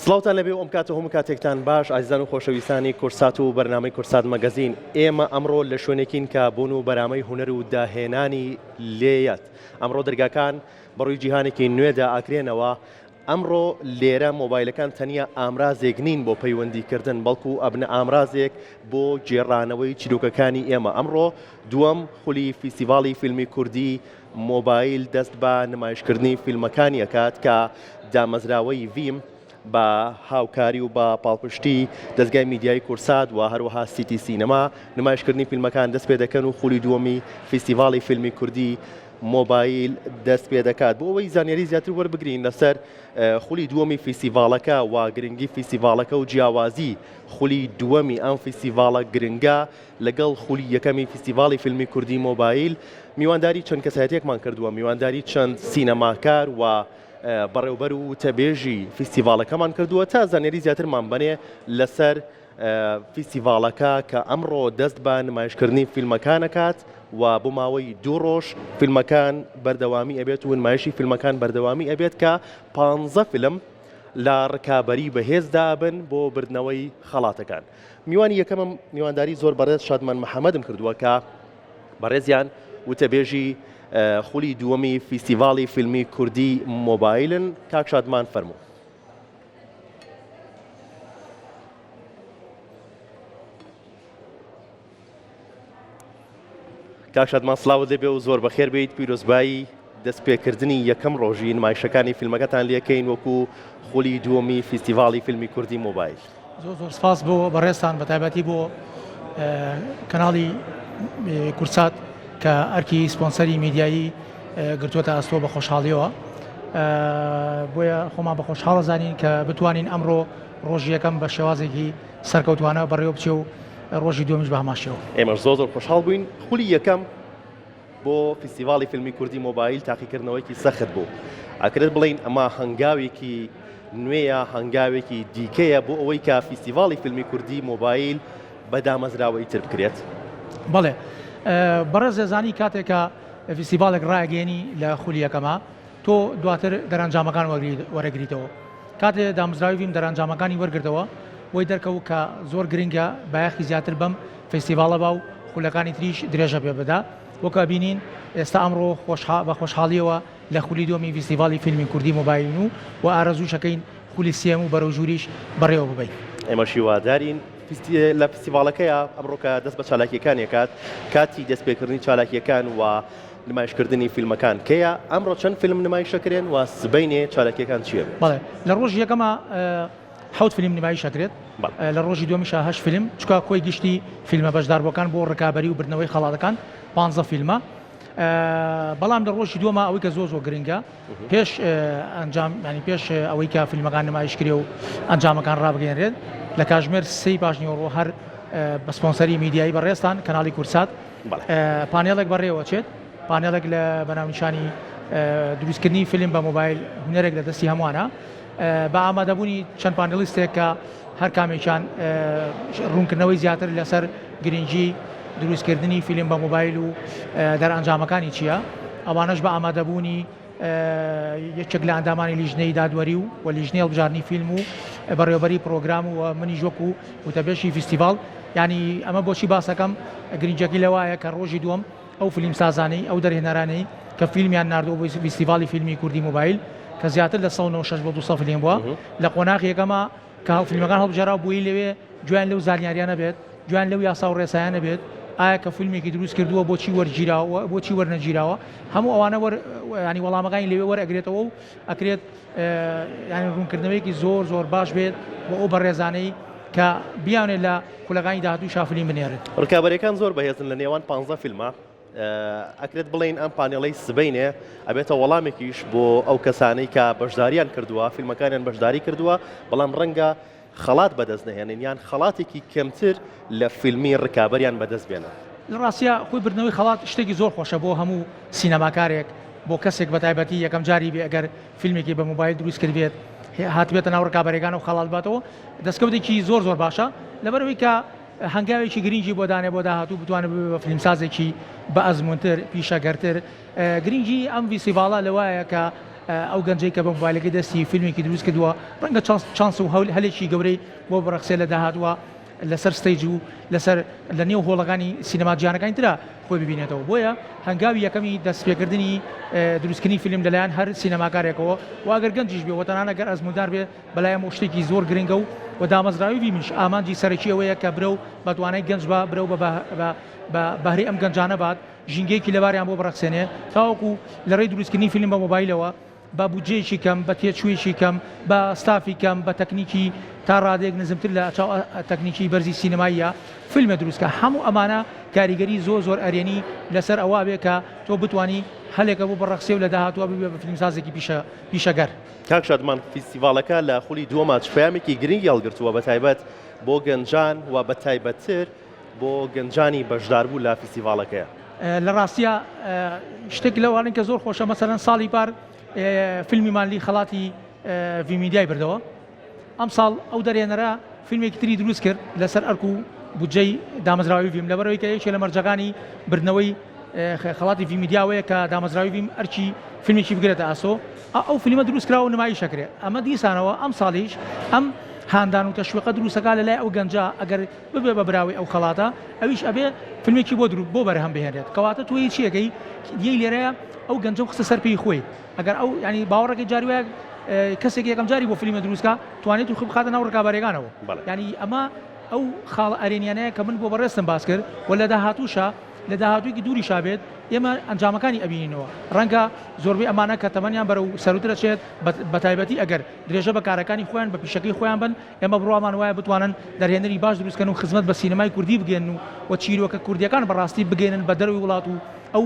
سڵاوتان لەبێ و ئەم کاتە هەموو کاتێکتان باش ئازیزان و خۆشەویستانی کورسات و بەرنامەی کورسات مەگەزین ئێمە ئەمڕۆ لە شوێنێکین کە بوون و بەرامەی هونەر و داهێنانی لێیەت ئەمڕۆ دەرگاکان بەڕووی جیهانێکی نوێدا ئاکرێنەوە ئەمڕۆ لێرە مۆبایلەکان تەنیا ئامرازێک نین بۆ پەیوەندیکردن، بەڵکو ئەبنە ئامرازێک بۆ گێڕانەوەی چیرۆکەکانی ئێمە. ئەمڕۆ دووەم خولی فیستیڤاڵی فیلمی کوردی مۆبایل دەست بە نمایشکردنی فیلمەکانی ئەکات کە دامەزراوەی ڤیم بە هاوکاری و بە پاڵپشتی دەزگای میدیایی کورسات و هەروەها سیتی سینەما نمایشکردنی فیلمەکان دەست پێدەکەن و خولی دووەمی فیستیڤاڵی فیلمی کوردی مۆبایل دەست پێدەکات. بۆ ئەوەی زانیاری زیاتر وەربگرین لەسەر خولی دووەمی فیستیڤاڵەکە و گرنگی فیستیڤاڵەکە و جیاوازی خولی دووەمی ئەم فیستیڤاڵە گرنگە لەگەڵ خولی یەکەمی فیستیڤاڵی فیلمی کوردی مۆبایل میوانداری چەند کەسایەتێکمان کردووە میوانداری چەند سینەماکار و بەڕێوبەر و وتەبێژی فیستیڤاڵەکەمان کردووە تا زانیاری زیاترمان بەنێ لەسەر فیستیڤاڵەکە کە ئەمڕۆ دەست بە نمایشکردنی فیلمەکان ئەکات و بۆ ماوەی دوو ڕۆژ فیلمەکان بەردەوامی ئەبێت و نمایشی فیلمەکان بەردەوامی ئەبێت کە پانزە فیلم لە ڕکابەری بەهێزدا بن بۆ بردنەوەی خەڵاتەکان. میوانی یەکەمم میوانداری زۆر بەڕێز شادمان محەمەدم کردووە کە بەڕێزیان وتەبێژی خولی دووەمی فیستیڤاڵی فیلمی کوردی مۆبایلن. کاک شادمان فەرموو. کاک شادمان سڵاوت لێبێ و زۆر بەخێر بیت پیرۆزبایی دەستپێکردنی یەکەم ڕۆژی نمایشەکانی فیلمەکەتان لەکەین وەکو خولی دووەمی فیستیڤاڵی فیلمی کوردی مۆبایل. زۆر زۆر سپاس بۆ بەڕێزتان بە تایبەتی بۆ کەناڵی کوردسات کە ئەرکی سپۆنسەری میدیایی گرتووەتە ئەستۆ بە خۆشحاڵیەوە بۆیە خۆمان بە خۆشحاڵە زانین کە بتوانین ئەمڕۆ ڕۆژی یەکەم بە شێوازێکی سەرکەوتوانە بەڕێوە بچێ و ڕۆژی دووەمیش بە هەمان شێوە. ئێمەش زۆر زۆر خۆشحاڵ بووین خولی یەکەم بۆ فیستیڤاڵی فیلمی کوردی مۆبایل تاقیکردنەوەیەکی سەخت بوو ئەکرێت بڵێین ئەمە هەنگاوێکی نوێیە هەنگاوێکی دیکەیە بۆ ئەوەی کە فیستیڤاڵی فیلمی کوردی مۆبایل بە دامەزراوەیی تر بکرێت؟ بەڵێ بەڕێز دەزانی کاتێک کە فیستیڤاڵێک ڕائەگەیەنی لە خولی یەکەما تۆ دواتر دەرەنجامەکان وەرەگریتەوە کاتێ دامەزراوی ڤیم دەرەنجامەکانی وەرگرتەوە بۆی دەرکەوت کە زۆر گرنگە بایەخی زیاتر بەم فیستیڤاڵە با و خولەکانی تریش درێژە پێ بدا وەک ئەبینین ئێستا ئەمڕۆ بە خۆشحاڵیەوە لە خولی دووەمی فیستیڤاڵی فیلمی کوردی مۆبایلین و و ئارەزووش ئەکەین خولی سێیەم و بەرەو ژووریش بەڕێوە ببەین. ئێمەش هیوادارین لە فیستیڤاڵەکەیا ئەمڕۆ کە دەست بە چالاکییەکانی ئەکات، کاتی دەستپێکردنی چالاکییەکان و نمایشکردنی فیلمەکان کەیە؟ ئەمڕۆ چەند فیلم نمایش ئەکرێن و سبەینێ چالاکییەکان چی ئەبێت؟ بەڵێ لە ڕۆژی یەکەما حەوت فیلم نمایش ئەکرێت، لە ڕۆژی دووەمیشا هەشت فیلم، چونکە کۆی گشتی فیلمە بەشداربووەکان بۆ ڕکابەری و بردنەوەی خەڵاتەکان پانزە فیلمە. بەڵام لە ڕۆژی دووەما ئەوەی کە زۆر زۆر گرنگە پێش ئەنجام ینی پێش ئەوەی کە فیلمەکان نمایش کرێ و ئەنجامەکان ڕابگەێنرێت لە کاژمێر سێی پاش نیوەڕۆ هەر بە سپۆنسەری میدیایی بەڕێزتان کەناڵی کورسات پانێڵێک بەڕێوەچێت پانێڵێک لە بەناونیشانی دروستکردنی فیلم بە مۆبایل هونەرێک لە دەستی هەمووانە بە ئامادەبوونی چەند پانێڵیستێک کە هەر کامێکیان ڕوونکردنەوەی زیاتر لەسەر گرنگی دروستکردنی فیلم بە مۆبایل و دەرئەنجامەکانی چییە، ئەوانەش بە ئامادەبوونی یەکێک لە ئەندامانی لیژنەی دادوەری و و لیژنەی هەڵبژاردنی فیلم و بەڕێوەبەری پرۆگرام و منیش وەکو وتەبێژی فیستیڤاڵ. یانی ئەمە بۆچی باسەکەم گرنگیەکەی لەوایە کە ڕۆژی دووەم ئەو فیلمسازانەی ئەو دەرهێنەرانەی کە فیلمیان ناردووە بۆ فیستیڤاڵی فیلمی کوردی مۆبایل کە زیاتر لە 196 بۆ 200 فیلم بووە لە قۆناغی یەکەما کە فیلمەکان هەڵبژێراو بۆی لەوێ گوێیان لەو زانیاریانە بێت گوێیان لەو یاسا و ڕێسایانە بێت ئایا کە فیلمێکی دروست کردووە بۆچی وەرگیراوە بۆچی وەرنەگیراوە هەموو ئەوانە وەر ینی وەڵامەکانی لەوێ وەرئەگرێتەوە و ئەکرێت ینی ڕوونکردنەوەیەکی زۆر زۆر باش بێت بۆ ئەو بەڕێزانەی کە بیانێت لە خولەکانی داهاتوو شافلیم بنێرن. ڕکابەرەکان زۆر بەهێزن لە نێوان پانزە فیلمە ئەکرێت بڵێین ئەم پانێڵەی سبەینێ ئەبێتە وەڵامێکیش بۆ ئەو کەسانەی کە بەشداریان کردووە فیلمەکانیان بەشداری کردووە بەڵام ڕەنگە خەڵات بەدەست نەهێنن یان خەڵاتێکی کەمتر لە فیلمی ڕکابەریان بەدەست بێنن. لە ڕاستیا خۆی بردنەوەی خەڵات شتێکی زۆر خۆشە بۆ هەموو سینەماکارێک، بۆ کەسێک بە تایبەتی یەکەم جاری بێ ئەگەر فیلمێکی بە مۆبایل دروست کردبێت هاتبێتە ناو ڕکابەرەکان و خەڵات باتەوە دەستکەوتێکی زۆر زۆر باشە لەبەرئەوەی کە هەنگاوێکی گرنگی بۆ دانێ بۆ داهاتوو بتوانێت ببێ بە فیلمسازێکی بە ئەزموونتر پیشەگەرتر گرنگی ئەم فیستیڤاڵە لەوایە کە. ئەو گەنجەی کە بە مۆبایلەکەی دەستی فیلمێکی دروست کردووە ڕەنگە چانس و هەلێکی گەورەی بۆ بڕەخسێ لە داهاتووە لەسەر stage و لەسەر لە نێو هۆڵەکانی سینەما جیهانەکانی ترا خۆی ببینێتەوە بۆیە هەنگاوی یەکەمی دەستپێکردنی دروستکردنی فیلم لەلایەن هەر سینەماکارێکەوە و ئەگەر گەنجیش بێ و تەنانەت گەر ئەزمووندار بێ بەلای ئەمەوە شتێکی زۆر گرنگە و و دامەزراوی ڤیمیش ئامانجی سەرەکی ئەوەیە کە برەو بە توانای گەنج با برەو بە بە بەهرەی ئەم گەنجانە بات ژینگەیەکی لەباریان بۆ بڕەخسێنێ تاوەکو لە ڕێی دروستکردنی فیلم بە مۆبایلەوە بە بودجەیەکی کەم، بە تێچوویەکی کەم، بە ستافی کەم، بە تەکنیکی تا ڕادەیەک نزمتر لە چاو تەکنیکی بەرزی سینەماییە فیلمە دروست کە. هەموو ئەمانە کاریگەری زۆر زۆر ئەرێنی لەسەر ئەوە ئەبێ کە تۆ بتوانی هەلێکە بۆ بڕەخسێ و لە داهاتووە ببێ بە فیلمسازێکی پیشە پیشەگەر. کاک شادمان فیستیڤاڵەکە لە خولی دووەما چ پەیامێکی گرنگی هەڵگرتووە بە تایبەت بۆ گەنجان و بە تایبەتتر بۆ گەنجانی بەشداربوو لە فیستیڤاڵەکەیە؟ لە ڕاستیا شتێک لەوانەی کە زۆر خۆشە مەسەلەن ساڵی پار فیلمی مانلی خەڵاتی ڤیمیدیای بردەوە ئەم ساڵ ئەو دەرێنەرە فیلمێکی تری دروست کرد لەسەر ئەرک و بودجەی دامەزراوی ڤیم لەبەرەوەی کە یەکێ لە مەرجەکانی بردنەوەی خەڵاتی ڤیمیدیاوەیە کە دامەزراوی ڤیم ئەرکی فیلمێکی بگرێتە ئاسۆ ئەو فیلمە دروست کراوە و نمایش ئەکرێ ئەمە دیسانەوە ئەم ساڵیش ئەم هاندان و تەشویقە دروستەکە لەلای ئەو گەنجە ئەگەر ببێ بە براوەی ئەو خەڵاتە ئەویش ئەبێ فیلمێکی بۆ درو بۆ بەرهەم بهێنرێت کەواتە تۆ هیچ یەکەی یەی لێرەیە ئەو گەنجە خستە سەر پێی خۆی ئەگەر ئەو ینی باوەڕەکەی جاری وایە کەسێک یەکەم جاری بۆ فیلمە دروستکە توانێت و خۆی بخاتە ناو ڕکابەرەکانەوە ینی ئەمە ئەو خاڵە ئەرێنیانەیە کە من بۆ بەڕێزتم باس کرد و لە داهاتووشا لە داهاتوویەکی دووریشا بێت ئێمە ئەنجامەکانی ئەبینینەوە ڕەنگە زۆربەی ئەمانە کە تەمەنیان بەرەو سەروتر ئەچێت بەتایبەتی ئەگەر درێژە بە کارەکانی خۆیان بە پیشەکەی خۆیان بن ئێمە بڕوامان وایە بتوانن دەرهێنەری باش دروست کەن و خزمەت بە سینەمای کوردی بگەیەنن و و چیرۆکە کوردیەکان بەڕاستی بگەیەنن بە دەرەوەی وڵات و ئەو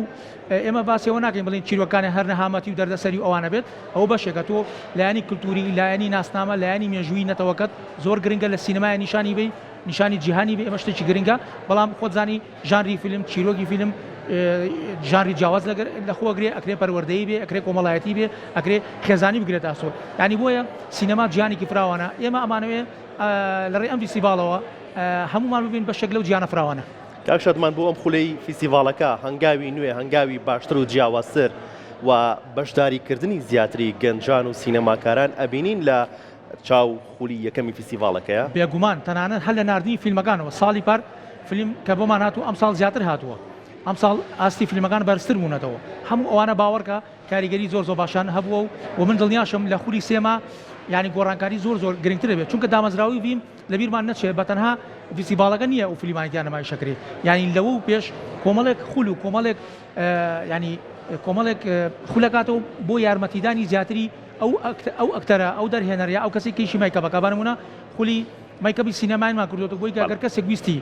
ئێمە باسی ئەوە ناکەین بڵێین چیرۆکەکانیان هەر نەهامەتی و دەردەسەری و ئەوانە بێت ئەوە بەشێکە تۆ لایەنی کلتوری لایەنی ناسنامە لایەنی مێژوویی نەتەوەکەت زۆر گرنگە لە سینەمایە نیشانی بەی نیشانی جیهانی بێ ئەمە شتێکی گرنگە بەڵام خۆت زانی ژانری فیلم چیرۆکی فیلم ژانری جیاواز لە خۆ ئەگرێ ئەکرێ پەروەردەیی بێ ئەکرێ کۆمەڵایەتی بێ ئەکرێ خێزانی بگرێت ئاسۆ یانی بۆیە سینەما جیهانێکی فراوانە ئێمە ئەمانەوێ لە ڕێی ئەم فیستیڤاڵەوە هەمومان ببین بەشێک لەو جیهانە فراوانە. کاک شادمان بۆ ئەم خولەی فیستیڤاڵەکە هەنگاوی نوێ هەنگاوی باشتر و جیاوازتر و بەشداریکردنی زیاتری گەنجان و سینەماکاران ئەبینین لە چاو خولی یەکەمی فیستیڤاڵەکەیە؟ بێگومان، تەنانەت هەر لە ناردنی فیلمەکانەوە، ساڵی پار فیلم کە بۆمان هات و ئەمساڵ زیاتر هاتووە، ئەمساڵ ئاستی فیلمەکان بەرزتر بوونەتەوە، هەموو ئەوانە باوەڕکە کاریگەری زۆر زۆر باشیان هەبووە و و من دڵنیاشم لە خولی سێما یانی گۆڕانکاری زۆر زۆر گرنگتر دەبێت، چونکە دامەزراوەی ڤیم لەبیرمان نەچێت بە تەنها فیستیڤاڵەکە نییە ئەو فیلمانەی تیا نمایش ئەکرێ، یانی لەوە و پێش کۆمەڵێک خول و کۆمەڵێک یانی کۆمەڵێک خولەکاتەوە بۆ یارمەتیدانی زیاتری ئەو ئەو ئەکتەرە ئەو دەرهێنەر یا ئەو کەسەی کەیشی makeup ەکە بە نموونە خولی makeup ی سینەمایمان کردووەتە بۆی کە گەر کەسێک ویستی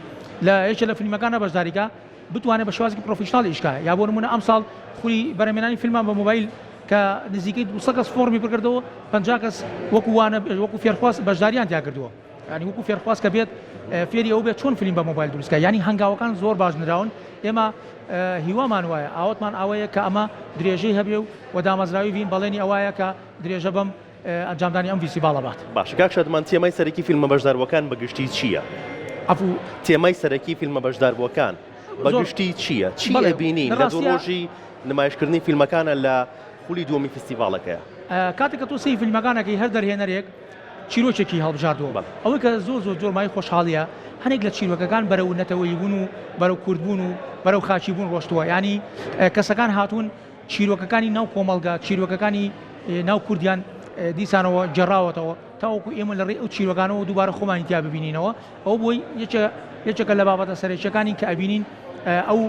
لە یەکێ لە فیلمەکانە بەشداری کا بتوانێت بە شێوازێکی professional ئیش کا یا بۆ نموونە ئەمساڵ خولی بەرهەمهێنانی فیلمان بە مۆبایل کە نزیکەی 200 کەس فۆڕمی پڕکردەوە 50 کەس وەکو وانە وەکو فێرخواز بەشداریان تیا کردووە یانی وەکو فێرخواز کە بێت فێری ئەو بێت چۆن فیلم بە مۆبایل دروست کا یانی هەنگاوەکان زۆر باش نراون ئێمە هیوامان وایە ئاواتمان ئەوەیە کە ئەمە درێژەی هەبێ و و دامەزراوی ڤیم بەڵێنی ئەوایە کە درێژە بەم ئەنجامدانی ئەم فیستیڤاڵە بات. باشە کاک شادمان تێمای سەرەکی فیلمە بەشداربووەکان بە گشتی چییە؟ عەفو. تێمای سەرەکی فیلمە بەشداربووەکان بە گشتی چییە؟ چی ئەبینین لە دوو ڕۆژی نمایشکردنی فیلمەکانە لە خولی دووەمی فیستیڤاڵەکەیە؟ کاتێک کە تۆ سەیری فیلمەکان ئەکەی هەر دەرهێنەرێک چیرۆکێکی هەڵبژاردووە ئەوەی کە زۆر زۆر زۆر مایەی خۆشحاڵییە هەنێک لە چیرۆکەکان بەرەو نەتەوەیی بوون و بەرەو کوردبوون و بەرەو خاکی بوون ڕۆشتووە یانی کەسەکان هاتوون چیرۆکەکانی ناو کۆمەڵگا چیرۆکەکانی ناو کوردیان دیسانەوە گێڕاوەتەوە تاوەکو ئێمە لە ڕێی ئەو چیرۆکانەوە دووبارە خۆمانی تیا ببینینەوە ئەو بۆی یەکێکە لە بابەتە سەرەکیەکانی کە ئەبینین ئەو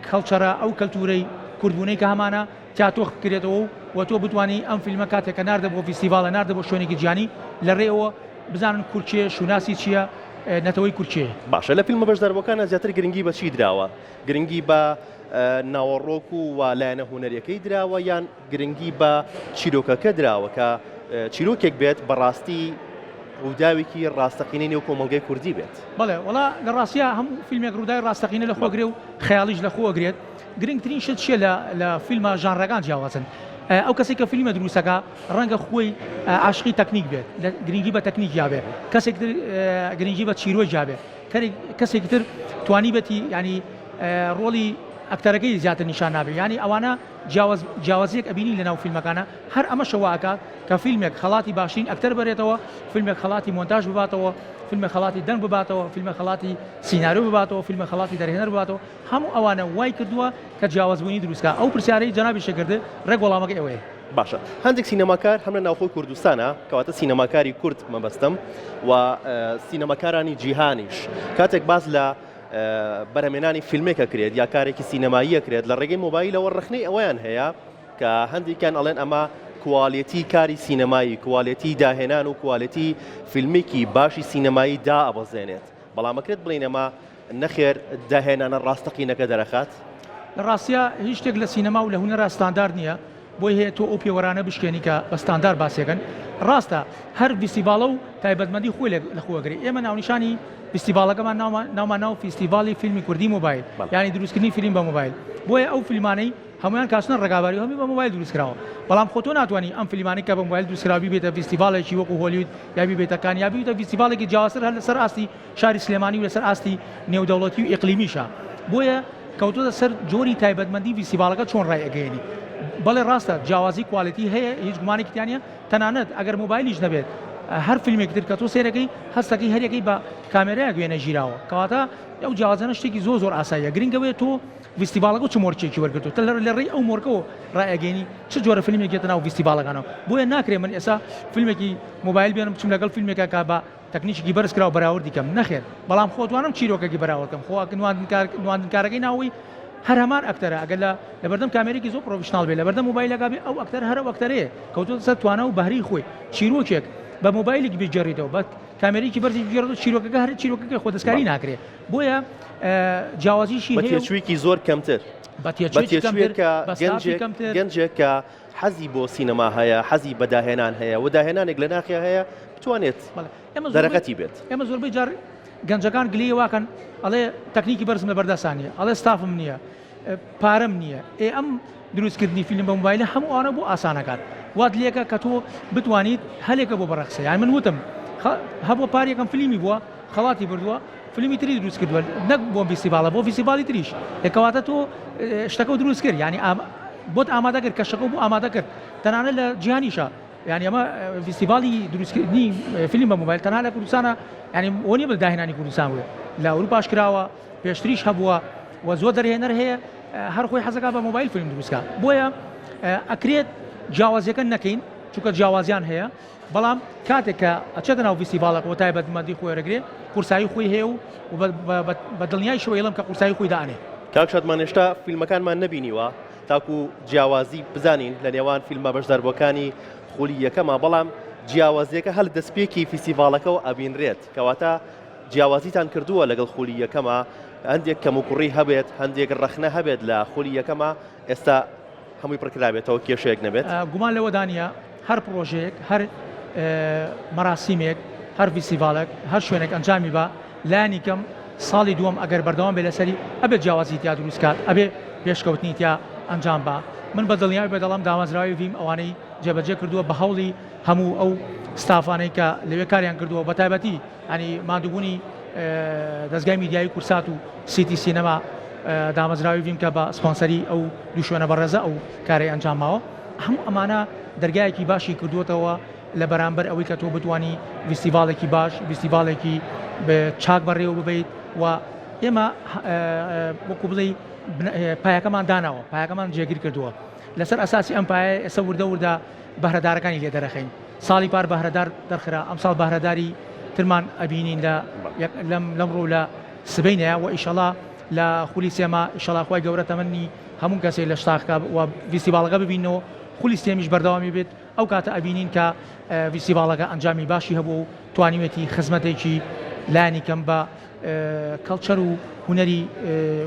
culture ە ئەو کەلتورەی کوردبوونەی کە هەمانە تیا تۆخ بکرێتەوە و و تۆ بتوانی ئەم فیلمە کاتێک کە ناردە بۆ فیستیڤاڵە ناردە بۆ شوێنێکی جیهانی لە ڕێیەوە بزانن کورد کێیە شوناسی چییە نەتەوەی کورد کێیە. باشە لە فیلمە بەشداربووەکانا زیاتر گرنگی بە چی دراوە؟ گرنگی بە ناوەڕۆک و و لایەنە هونەریەکەی دراوە یان گرنگی بە چیرۆکەکە دراوە کە چیرۆکێک بێت بەڕاستی ڕووداوێکی ڕاستەقینەی نێو کۆمەڵگەی کوردی بێت؟ بەڵێ وەڵا لە ڕاستیا هەموو فیلمێک ڕووداوی ڕاستەقینە لە خۆ ئەگرێ و خەیاڵیش لە خۆ ئەگرێت گرنگترین شت چیە لە لە فیلمە ژانرەکان جیاوازن ئەو کەسێک کە فیلمە دروستەکە ڕەنگە خۆی عاشقی تەکنیک بێت گرنگی بە تەکنیک یابێ کەسێک تر گرنگی بە چیرۆک یابێ کەسێکی تر توانیبێتی ینی ڕۆڵی. ئەکتەرەکەی زیاتر نیشان نابێ یانی ئەوانە جیاواز جیاوازیەک ئەبینی لەناو فیلمەکانە هەر ئەمەشە وا ئەکات کە فیلمێک خەڵاتی باشترین ئەکتەر بەرێتەوە فیلمێک خەڵاتی مۆنتاژ بباتەوە فیلمێک خەڵاتی دەنگ بباتەوە فیلمێک خەڵاتی سیناریۆ بباتەوە فیلمێک خەڵاتی دەرهێنەر بباتەوە هەموو ئەوانە وای کردووە کە جیاوازبوونی دروست کا ئەو پرسیارەی جەنابیشت کرد ڕێک وەڵامەکەی ئەوەیە. باشە هەندێک سینەماکار هەم لە ناوخۆی کوردستانە کەواتە سینەماکاری کورد مەبەستم و سینەماکارانی جیهانیش کاتێک باس لە بەرهەمێنانی فیلمێک ئەکرێت یا کارێکی سینەمایی ئەکرێت لە ڕێگەی مۆبایلەوە ڕەخنەی ئەوەیان هەیە کە هەندێکیان ئەڵێن ئەمە quality کاری سینەمایی quality داهێنان و quality فیلمێکی باشی سینەمایی دائەبەزێنێت بەڵام ئەکرێت بڵێین ئەمە نەخێر داهێنانە ڕاستەقینەکە دەرەخات؟ لە ڕاستیا هیچ شتێک لە سینەما و لە هونەرا ستاندارد نییە، بۆی هەیە تۆ ئەو پێوەرانە بشکێنی کە بە ستاندار باسیەکەن، ڕاستە هەر ڤیستیڤاڵە و تایبەتمەندی خۆی لە خۆ ئەگرێ، ئێمە ناونیشانی ڤیستیڤاڵەکەمان ناومان ناو فیستیڤاڵی فیلمی کوردی مۆبایل یانی دروستکردنی فیلم بە مۆبایل، بۆیە ئەو فیلمانەی هەموویان کە ئەچنە ڕکابەری هەمووی بە مۆبایل دروست کراوە، بەڵام خۆ تۆ ناتوانی ئەم فیلمانەی کە بە مۆبایل دروست کراوە بیبەیتە ڤیستیڤاڵێکی وەکو هۆلیود یا بیبەیتە کان یا بیبەیتە ڤیستیڤاڵێکی جیاوازتر هەر لەسەر ئاستی شاری سلێمانی و لەسەر ئاستی نێودەوڵەتی و ئیقلیمیشە بۆیە کەوتۆتە سەر جۆری تایبەتمەندی ڤیستیڤاڵەکە چۆن ڕای ئەگەیەنی بەڵێ ڕاستە جیاوازی quality هەیە هیچ گومانێکی تیا نیە تەنانەت ئەگەر مۆبایلیش نەبێت هەر فیلمێکی تر کە تۆ سەیرەکەی هەستەکەی هەریەکەی بە کامێرایەک وێنە گیراوە کەواتە ئەو جیاوازانە شتێکی زۆر زۆر ئاساییە گرنگ ئەوەیە تۆ ڤیستیڤاڵەکە چ مۆرکێکی وەرگرتووە تە لە ڕێی ئەو مۆرکەوە ڕایئەگەیەنی چ جۆرە فیلمێک یەتە ناو ڤیستیڤاڵەکانەوە بۆیە ناکرێ من ئێستا فیلمێکی مۆبایل بێنم بچم لەگەڵ فیلمێکا کە بە تەکنیکێکی بەرز کراوە بەراوردی کەم نەخێر بەڵام خۆ توانم چیرۆکەکی بەراورد کەم خۆ نواندنکار نواندنکارەکەی ناوەوەی هەر هەمان ئەکتەرە ئەگەر لە لەبەردەم کامێرێکی زۆر professional بێ لەبەردەم مۆبایلەکە بێ ئەو ئەکتەر هەر ئەو ئەکتەرەیە کەوتۆتە سەر توانا و بەهرەی خۆی چیرۆکێک بە مۆبایلێک بگێڕیتەوە بە کامێرێکی بەرزی بگێڕێتەوە چیرۆکەکە هەر چیرۆکەکەی خۆ دەستکاری ناکرێ بۆیە جیاوازیشی بە هەیە و تێچوویەکی زۆر کەمتر بە بە تێچوویەکی تێچوویەک کەمتر کە بە ستافی گەنجێک کەمتر گەنجێک کە حەزی بۆ سینەما هەیە، حەزی بە داهێنان هەیە و داهێنانێک لە ناخیا هەیە بتوانێت بەڵێ ئێمە زۆربەی دەرەقەتی بێت. ئێمە زۆربەی جار گەنجەکان گلەیی واکەن ئەڵێ تەکنیکی بەرزم لەبەر دەستا نییە ئەڵێ ستافم نییە پارەم نییە ئێ ئەم دروستکردنی فیلم بە مۆبایلە هەموو ئەوانە بۆ ئاسانەکات وات لێکە کە تۆ بتوانیت هەلێکە بۆ بەڕەخسێ یان من وتم هەبووە پار یەکەم فیلمی بووە خەڵاتی بردووە فیلمی تری دروست کردووە نەک بۆ فیستیڤاڵە بۆ فیستیڤاڵی تریش کەواتە تۆ شتەکە دروست کرد یعنی بۆت ئامادە کرد کەشەکە بۆ ئامادە کرد تەنانەت لە جیهانیشە یعنی ئەمە فیستیڤاڵی دروستکردنی فیلم بە مۆبایل تەنها لە کوردستانە یعنی ئەوە نییە بە داهێنانی کوردستان بووێ لە ئەوروپاش کراوە پێشتریش هەبووە و زۆر دەرهێنەر هەیە هەر خۆی حەزەکا بە مۆبایل فیلم دروستکە بۆیە ئەکرێت جیاوازیەکە نەکەین چونکە جیاوازیان هەیە بەڵام کاتێک کە ئەچێتە ناو ڤیستیڤاڵەکەوە تایبەتمەندی خۆی ئەرەگرێ قورسایی خۆی هەیە و بە دڵنیایشەوە ئەیڵێم کە قورسایی خۆی دائەنێ. کاک شادمان هێشتا فیلمەکانمان نەبینیوە تاکو جیاوازی بزانین لە نێوان فیلمە بەشداربووەکانی خولی یەکەما بەڵام جیاوازیەکە هەر لە دەستپێکی فیستیڤاڵەکەوە ئەبینرێت کەواتە جیاوازیتان کردووە لەگەڵ خولی یەکەما هەندێک کەموکوڕی هەبێت هەندێک ڕەخنە هەبێت لە خولی یەکەما ئێستا هەمووی پڕکرابێتەوە کێشەیەک نەبێت؟ گومان لەوەدا نییە هەر پڕۆژەیەک، هەر مەراسیمێک، هەر ڤیستیڤاڵێک، هەر شوێنێک ئەنجامی با، لایەنی کەم ساڵی دووەم ئەگەر بەردەوام بێت لەسەری، ئەبێت جیاوازی تیا دروست کات، ئەبێ پێشکەوتنی تیا ئەنجام با. من بە دڵنیایی بە دەڵێم دامەزراوەی ڤیم ئەوانەی جێبەجێ کردووە بە هەوڵی هەموو ئەو ستافانەی کە لەوێ کاریان کردووە، بەتایبەتی یانی ماندووبوونی دەزگای میدیایی کورسات و سیتی سینەما دامەزراوی ڤیم کە بە سپۆنسەری ئەو دوو شوێنە بەڕێزە ئەو کارەی ئەنجام ماوە هەموو ئەمانە دەرگایەکی باشی کردووەتەوە لە بەرامبەر ئەوەی کە تۆ بتانی ڤیستیڤاڵێکی باش ڤیستیڤاڵێکی چاک بەڕێوە ببیت و ئێمە وەکو بڵێ پایەکەمان داناوە پایەکەمان جێگیر کردووە لەسەر ئەساسی ئەم پایە ئێستا وردە وردە بەهرەدارەکانی لێ دەرەخەین ساڵی پار بەهرەدار دەرخرا ئەمساڵ بەهرەداری ترمان ئەبینین لە لەم لەمڕۆ لە سبەینەیە وە ئیشەڵا لە خولی سێما ئیشەڵا خوای گەورە تەمەنی هەموو کەسێ لە شتاخکە و ڤیستیڤاڵەکە ببینەوە خولی سێمیش بەردەوامی بێت ئەو کاتە ئەبینین کە ڤیستیڤاڵەکە ئەنجامی باشی هەبوو و توانیوێتی خزمەتێکی لانی کەم بە culture و هونەری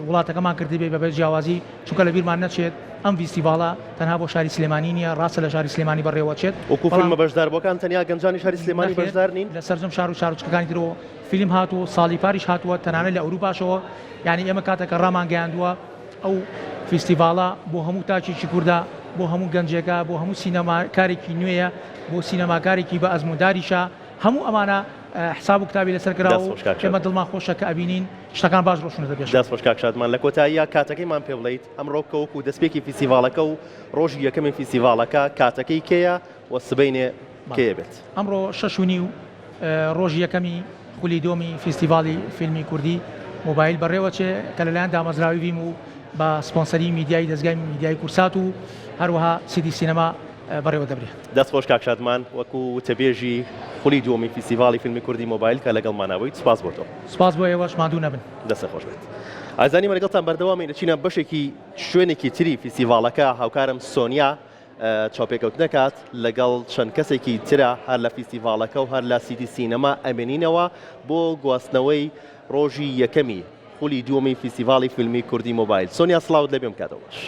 وڵاتەکەمان کردبێ بە بێ جیاوازی، چونکە لە بیرمان نەچێت ئەم ڤیستیڤاڵە تەنها بۆ شاری سلێمانی نییە، ڕاستە لە شاری سلێمانی بەڕێوەچێت، وەکو بەڵام فیلمە بەشداربووەکان تەنیا گەنجانی شاری سلێمانی نەخێر بەشدار نین؟ لە سەرجەم شار و شارۆچکەکانی ترەوە فیلم هاتووە و ساڵی پاریش هاتووە، تەنانەت لە ئەوروپاشەوە، یانی ئێمە کاتێک کە ڕامانگەیاندووە ئەو فیستیڤاڵە بۆ هەموو تاکێکی کوردە، بۆ هەموو گەنجێکە، بۆ هەموو سینەماکارێکی نوێیە، بۆ سینەماکارێکی بە ئەزموونداریشە، هەموو ئەمانە. حساب و کتابی لەسەر کرا و ئێمە دڵمان خۆشە کە ئەبینین شتەکان باش ڕۆشتونەتە پێشەوە. دەست خۆش کاک شادمان لە کۆتاییا کاتەکەیمان پێ بڵێیت ئەمڕۆ کە وەکو دەستپێکی فیستیڤاڵەکە و ڕۆژی یەکەمی فیستیڤاڵەکە کاتەکەی کەیە و سبەینێ کەیە بێت؟ ئەمڕۆ شەش و نیو ڕۆژی یەکەمی خولی دووەمی فیستیڤاڵی فیلمی کوردی مۆبایل بەڕێوەچێ کە لەلایەن دامەزراوی ڤیم و بە سپۆنسەری میدیایی دەزگای میدیایی کوردسات و هەروەها سیتی سینەما بەڕێوە دەبرێ. دەست خۆش کاک شادمان، وەکو وتەبێژی خولی دووەمی فیستیڤاڵی فیلمی کوردی مۆبایل کە لەگەڵمانا بوویت سوپاس بۆ تۆ. سوپاس بۆ ئێوەش، ماندوو نەبن. دەستت خۆش بێت. ئازیزانی من لەگەڵتان بەردەوامین دەچینە بەشێکی شوێنێکی تری فیستیڤاڵەکە هاوکارم سۆنیا چاوپێکەوتن دەکات لەگەڵ چەند کەسێکی ترا هەر لە فیستیڤاڵەکە و هەر لە سیتی سینەما ئەمێنینەوە بۆ گواستنەوەی ڕۆژی یەکەمی خولی دووەمی فیستیڤاڵی فیلمی کوردی مۆبایل. سۆنیا سڵاوت لێبێ بکاتەوە باش.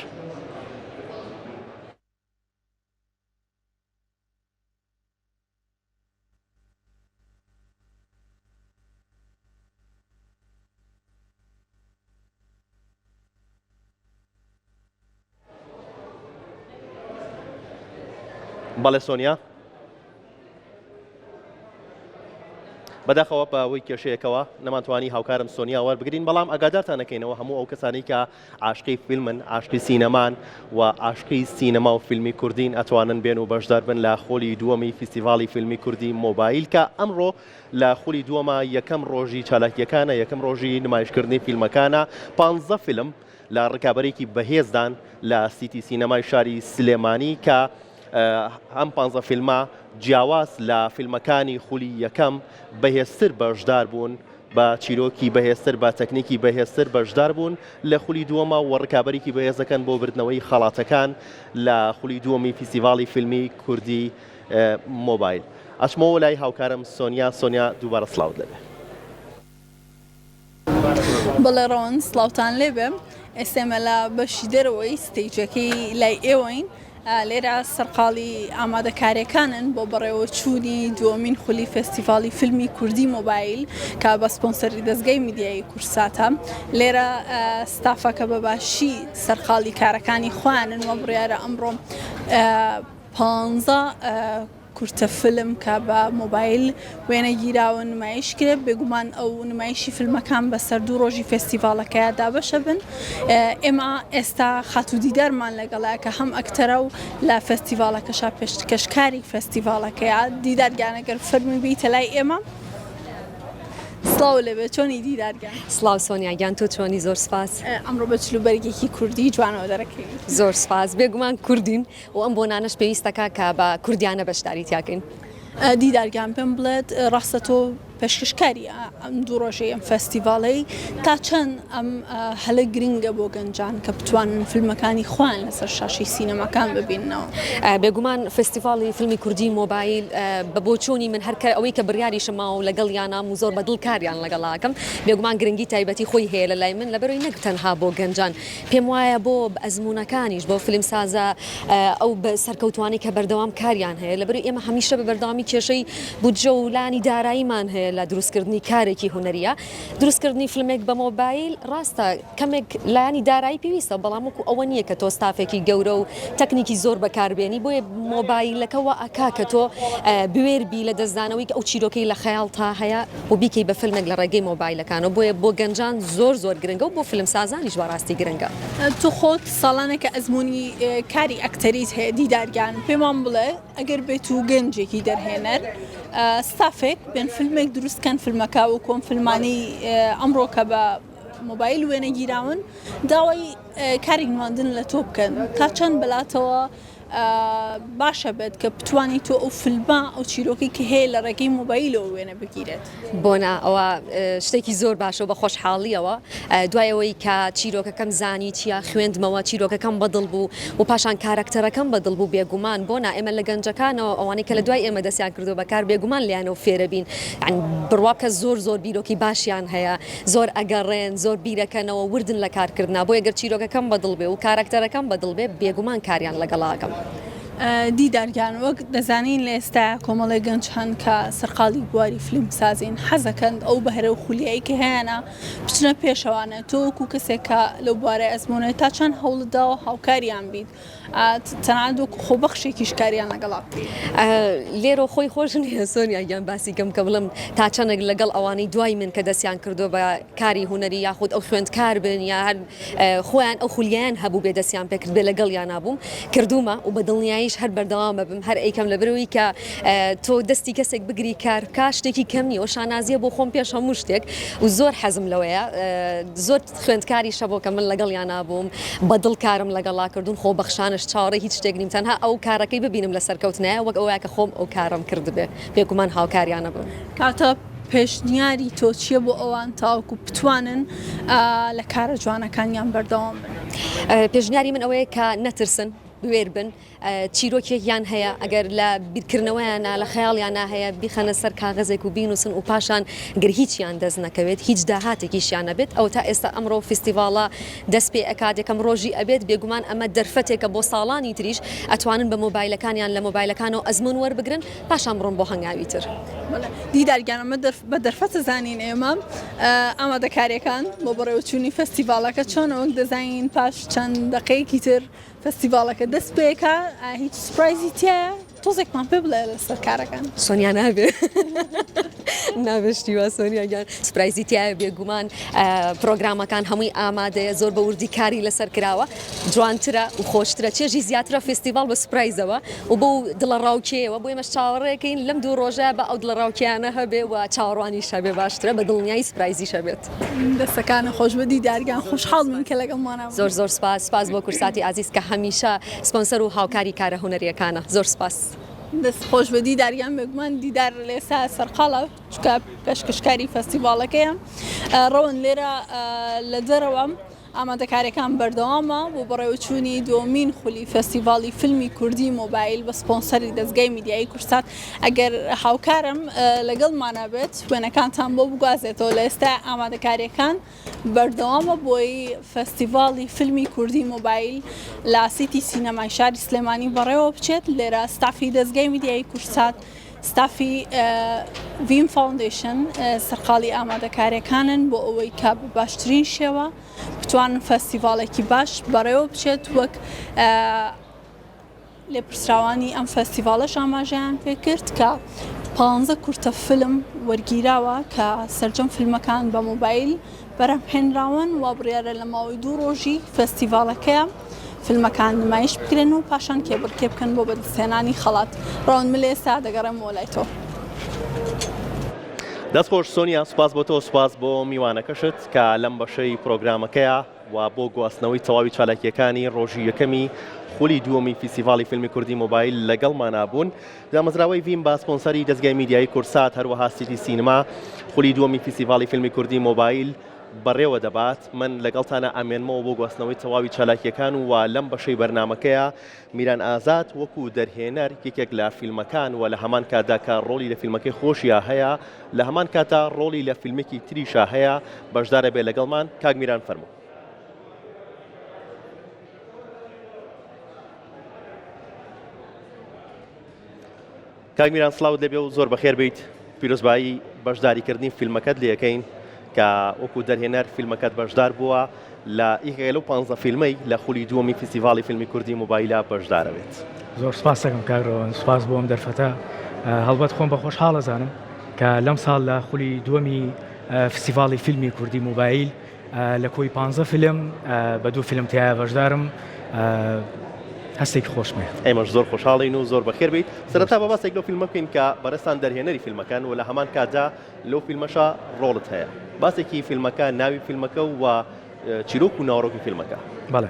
بەڵێ سۆنیا بەداخەوە بە هۆی کێشەیەکەوە نەمانتوانی هاوکارم سۆنیا وەربگرین بەڵام ئاگادارتان نەکەینەوە هەموو ئەو کەسانی کە عاشقی فیلمن عاشقی سینەمان و عاشقی سینەما و فیلمی کوردین ئەتوانن بێن و بەشدار بن لە خۆلی دووەمی فیستیڤاڵی فیلمی کوردی مۆبایل کە ئەمڕۆ لە خولی دووەما یەکەم ڕۆژی چالاکییەکانە، یەکەم ڕۆژی نمایشکردنی فیلمەکانە، پانزە فیلم لە ڕکابەرێکی بەهێزدان لە سیتی سینەمای شاری سلێمانی کە ئەم پانزە فیلمە جیاواز لە فیلمەکانی خولی یەکەم بەهێزتر بەشدار بوون بە چیرۆکی بەهێزتر بە تەکنیکی بەهێزتر بەشدار بوون لە خولی دووەما و ڕکابەرێکی بەهێزەکەن بۆ بردنەوەی خەڵاتەکان لە خولی دووەمی فیستیڤاڵی فیلمی کوردی مۆبایل. ئەچمەوە لای هاوکارم سۆنیا، سۆنیا دووبارە سڵاوت لێبێ. بەڵێ ڕەوەند سڵاوتان لێبێ ئێستا ئێمە لە بەشی دەرەوەی stage ەکەی لای ئێوەین لێرە سەرقاڵی ئامادەکاریەکانن بۆ بەڕێوەچوونی دووەمین خولی فێستیڤاڵی فیلمی کوردی مۆبایل کە بە سپۆنسەری دەزگای میدیایی کوردساتە لێرە ستافەکە بە باشی سەرقاڵی کارەکانی خۆیانن و بڕیارە ئەمڕۆ پانزە کورتە فیلم کە بە مۆبایل وێنە گیراون نمایش کرێت، بێگومان ئەو نمایشی فیلمەکان بەسەر دوو ڕۆژی فێستیڤاڵەکەیا دابەشە بن. ئێمە ئێستا خاتوو دیدارمان لەگەڵە کە هەم ئەکتەرە و لە فێستیڤاڵەکەشا پێشکەشکاری فێستیڤاڵەکەیە. دیدار گیان ئەگەر فەرمی بیتە لای ئێمە. سڵاو لێبێ چۆنی دیدار گیان؟ سڵاو سۆنیا گیان تۆ چۆنی زۆر سپاس. ئەمڕۆ بە جلوبەرگێکی کوردی جوانەوە دەرەکەوی. زۆر سپاس بێگومان کوردین و ئەم بۆنانەش پێویستەکا کە بە کوردیانە بەشداری تیا کەین. دیدار گیان پێم بڵێت ڕاستە تۆ پێشکەشکاری ئەم دوو ڕۆژەی ئەم فێستیڤاڵەی تا چەند ئەم هەلە گرنگە بۆ گەنجان کە بتوانن فیلمەکانی خۆیان لەسەر شاشەی سینەماکان ببیننەوە؟ بێگومان فێستیڤاڵی فیلمی کوردی مۆبایل بە بۆچوونی من هەر کە ئەوەی کە بڕیاریشم ماوە و لەگەڵیانام و زۆر بە دڵ کاریان لەگەڵاکەم بێگومان گرنگی تایبەتی خۆی هەیە لە لای من لەبەرەوەی نەک تەنها بۆ گەنجان پێم وایە بۆ ئەزموونەکانیش بۆ فیلمسازە ئەو سەرکەوتوانەی کە بەردەوام کاریان هەیە لەبەرئەوەی ئێمە هەمیشە بە بەردەوامی کێشەی بودجە و لانی داراییمان هەیە لە دروستکردنی کارێکی هونەریە دروستکردنی فیلمێک بە مۆبایل ڕاستە کەمێک لایەنی دارایی پێویستە بەڵام وەکو ئەوە نییە کە تۆ ستافێکی گەورە و تەکنیکی زۆر بەکاربێنی بۆیە مۆبایلەکە وا ئەکا کە تۆ بوێر بی لە دەستدانەوەی ئەو چیرۆکەی لە خەیاڵتا هەیە و بیکەی بە فیلمێک لە ڕێگەی مۆبایلەکانەوە بۆیە بۆ گەنجان زۆر زۆر گرنگە و بۆ فیلمسازانیش بەڕاستی گرنگە. تۆ خۆت ساڵانێکە ئەزموونی کاری ئەکتەریت هەیە دیدار گیان پێمان بڵێ ئەگەر بێت و گەنجێکی دەرهێنەر ستافێک بێن فیلمێک دروست کەن فیلمەکە وەکو ئەم فیلمانەی ئەمڕۆ کە بە مۆبایل وێنە گیراون داوای کاری نواندن لە تۆ بکەن تا چەند بەلاتەوە باشە بێت کە بتوانی تۆ ئەو فیلمە ئەو چیرۆکەی کە هەیە لە ڕێگەی مۆبایلەوە وێنە بگیرێت. بۆنا ئەوە شتێکی زۆر باشە و بە خۆشحاڵیەوە دوای ئەوەی کە چیرۆکەکەم زانی چیە خوێندمەوە چیرۆکەکەم بەدڵ بوو و پاشان کارەکتەرەکەم بەدڵ بوو بێگومان بۆنا ئێمە لە گەنجەکانەوە ئەوانەی کە لە دوای ئێمە دەستیان کردو بەکار بێگومان لیانەوە فێرەبین یعنی بڕوا بکە زۆر زۆر بیرۆکی باشیان هەیە زۆر ئەگەڕێن زۆر بیرەکەنەوە وردن لە کارکردنا بۆیە گەر چیرۆکەکەم بەدڵ بێ و کارەکتەرەکەم بەدڵ بێ بێگومان کاریان لەگەڵا ئەکەم. دیدار گیان وەک دەزانین لە ئێستایا کۆمەڵێک گەنج هەن کە سەرقاڵی بواری فلیم سازین حەزەکەن ئەو بەهرە و خولیایی کە هەیانە بچنە پێشەوانە تۆ وەکو کەسێک کە لەو بوارە ئەزموونە تا چەند هەوڵت داوە هاوکاریان بیت تەنانەت وەکو خۆبەخشێکیش کاریان لەگەڵا بکەیت؟ لێرە خۆی خۆش نییە سۆنیا گیان باسی کەم کە بڵێم تا چەندێک لەگەڵ ئەوانەی دوای من کە دەستیان کردووە بە کاری هونەری یاخود ئەو خوێندکار بن یا هەر خۆیان ئەو خولیایان هەبوو بێ دەستیان پێکرد بێ لەگەڵیانا بووم کردوومە و بە دڵنیاییش هەر بەردەوام ئەبم هەر ئەیکەم لەبەرئەوەی کە تۆ دەستی کەسێک بگری کار بکا شتێکی کەم نییە و شانازیە بۆ خۆم پێش هەموو شتێک و زۆر حەزم لەوەیە زۆر خوێندکاریشە بۆ کە من لەگەڵیانا بووم بە دڵ کارم لەگەڵا کردوون خۆبەخشانەش چاوەڕێی هیچ شتێک نیم تەنها ئەو کارەکەی ببینم لە سەرکەوتنایە وەک ئەوەیە کە خۆم ئەو کارەم کردبێ بێگومان هاوکاریانە بم. کاتە پێشنیاری تۆ چییە بۆ ئەوان تاوەکو بتوانن لە کارە جوانەکانیان بەردەوام بن؟ پێشنیاری من ئەوەیە کە نەترسن، بوێر بن، چیرۆکێکیان هەیە ئەگەر لە بیرکردنەوەیانا لە خەیاڵیانا هەیە بیخەنە سەر کاغەزێک و بینووسن و پاشان گەر هیچیان دەست نەکەوێت هیچ داهاتێکیشیان نەبێت ئەوە تا ئێستا ئەمڕۆ فیستیڤاڵە دەست پێ ئەکات یەکەم ڕۆژی ئەبێت بێگومان ئەمە دەرفەتێکە بۆ ساڵانی تریش ئەتوانن بە مۆبایلەکانیان لە مۆبایلەکانەوە ئەزموون وەربگرن پاشان بڕۆن بۆ هەنگاوی تر. بەڵێ دیدار گیان ئەمە بە دەرفەت ئەزانین ئێمە ئامادەکاریەکان بۆ بەڕێوەچوونی فێستیڤاڵەکە چۆنە وەک دەزانین پاش چەند دەقەیەکی تر فێستیڤاڵەکە دەست پێکا هیچ surprise ی تیایە تۆزێکمان پێ بڵێ لەسەر کارەکان. سۆنیا نابێ نابێ شتی وا سۆنیا گیان surprise ی تیایە بێگومان پرۆگرامەکان هەمووی ئامادەیە زۆر بە وردی کاری لەسەر کراوە جوانترە و خۆشترە چێژی زیاترە فێستیڤاڵ بە surprise ەوە و بەو دڵەڕاوکێیەوە بۆ ئێمەش چاوەڕێکەین لەم دوو ڕۆژە بە ئەو دڵەڕاوکێیانە هەبێ و چاوەڕوانیش هەبێ باشترە بە دڵنیایی surprise یش هەبێت. دەستەکانت خۆش بێت دیدار گیان خۆشحاڵ بووین کە لەگەڵمانا بووی. زۆر زۆر سپاس سپاس بۆ کوردساتی ئازیز کە هەمیشە سپۆنسەر و هاوکاری کارە هونەرییەکانە زۆر سپاس. دەست خۆش بێت دیدار گیان بێگومان دیدار لێسا سەرقاڵە چونکە پێشکەشکاری فێستیڤاڵەکەیە ڕەوەند لێرە لە دەرەوە ئامادەکاریەکان بەردەوامە بۆ بەڕێوەچوونی دووەمین خولی فێستیڤاڵی فیلمی کوردی مۆبایل بە سپۆنسەری دەزگای میدیایی کوردسات ئەگەر هاوکارم لەگەڵمانە بێت وێنەکانتان بۆ بگوازێتەوە لە ئێستا ئامادەکاریەکان بەردەوامە بۆی فێستیڤاڵی فیلمی کوردی مۆبایل لە سیتی سینەمای شاری سلێمانی بەڕێوە بچێت لێرە ستافی دەزگای میدیایی کوردسات ستافی ڤیم فاوندەیشن سەرقاڵی ئامادەکاریەکانن بۆ ئەوەی کە بە باشترین شێوە بتوانن فێستیڤاڵێکی باش بەڕێوە بچێت وەک لێپرسراوانی ئەم فێستیڤاڵەش ئاماژەیان پێکرد کە پانزە کورتە فیلم وەرگیراوە کە سەرجەم فیلمەکان بە مۆبایل بەرهەمهێنراون و بڕیارە لە ماوەی دوو ڕۆژی فێستیڤاڵەکەیا فیلمەکان نمایش بکرێن و پاشان کێبڕکێ بکەن بۆ بەدەستهێنانی خەڵات. ڕەوەند من لە ئێستا دەگەڕێمەوە لای تۆ. دەست خۆش سۆنیا سوپاس بۆ تۆ سوپاس بۆ میوانەکەشت کە لەم بەشەی پرۆگرامەکەیا و بۆ گواستنەوەی تەواوی چالاکییەکانی ڕۆژی یەکەمی خولی دووەمی فیستیڤاڵی فیلمی کوردی مۆبایل لەگەڵمانا بوون. دامەزراوەی ڤیم بە سپۆنسەری دەزگای میدیایی کوردسات هەروەها سیتی سینما خولی دووەمی فیستیڤاڵی فیلمی کوردی مۆبایل بەڕێوە دەبات. من لەگەڵتانا ئەمێنمەوە بۆ گواستنەوەی تەواوی چالاکییەکان و لەم بەشەی بەرنامەکەیا میران ئازاد وەکو دەرهێنەر یەکێک لە فیلمەکان و لە هەمان کاتدا کە ڕۆڵی لە فیلمەکەی خۆشیا هەیە لە هەمان کاتا ڕۆڵی لە فیلمێکی تریشا هەیە بەشدارە بێ لەگەڵمان کاک میران فەرموو. کاک میران سڵاوت لێبێ و زۆر بەخێر بیت پیرۆزبایی بەشداریکردنی فیلمەکەت لەکەین کە وەکو دەرهێنەر فیلمەکەت بەشدار بووە لە یەکێک لەو پانزە فیلمەی لە خولی دووەمی فیستیڤاڵی فیلمی کوردی مۆبایلە بەشدارە بێت. زۆر سپاس دەکەم کاک ڕەوەند، سپاس بۆ ئەم دەرفەتە. هەڵبەت خۆم بە خۆشحاڵ ئەزانم کە لەم ساڵ لە خولی دووەمی فیستیڤاڵی فیلمی کوردی مۆبایل لە کۆی پانزە فیلم بە دوو فیلم تیایا بەشدارم هەستێکی خۆشم هەیە. ئێمەش زۆر خۆشحاڵین و زۆر بەخێر بێیت. سەرەتا با باسێک لەو فیلمە بکەین کە بەڕێزتان دەرهێنەری فیلمەکەن و لە هەمان کاتدا لەو فیلمەشا ڕۆڵت هەیە. باسێکی فیلمەکە، ناوی فیلمەکە و چیرۆک و ناوەڕۆکی فیلمەکە. بەڵێ.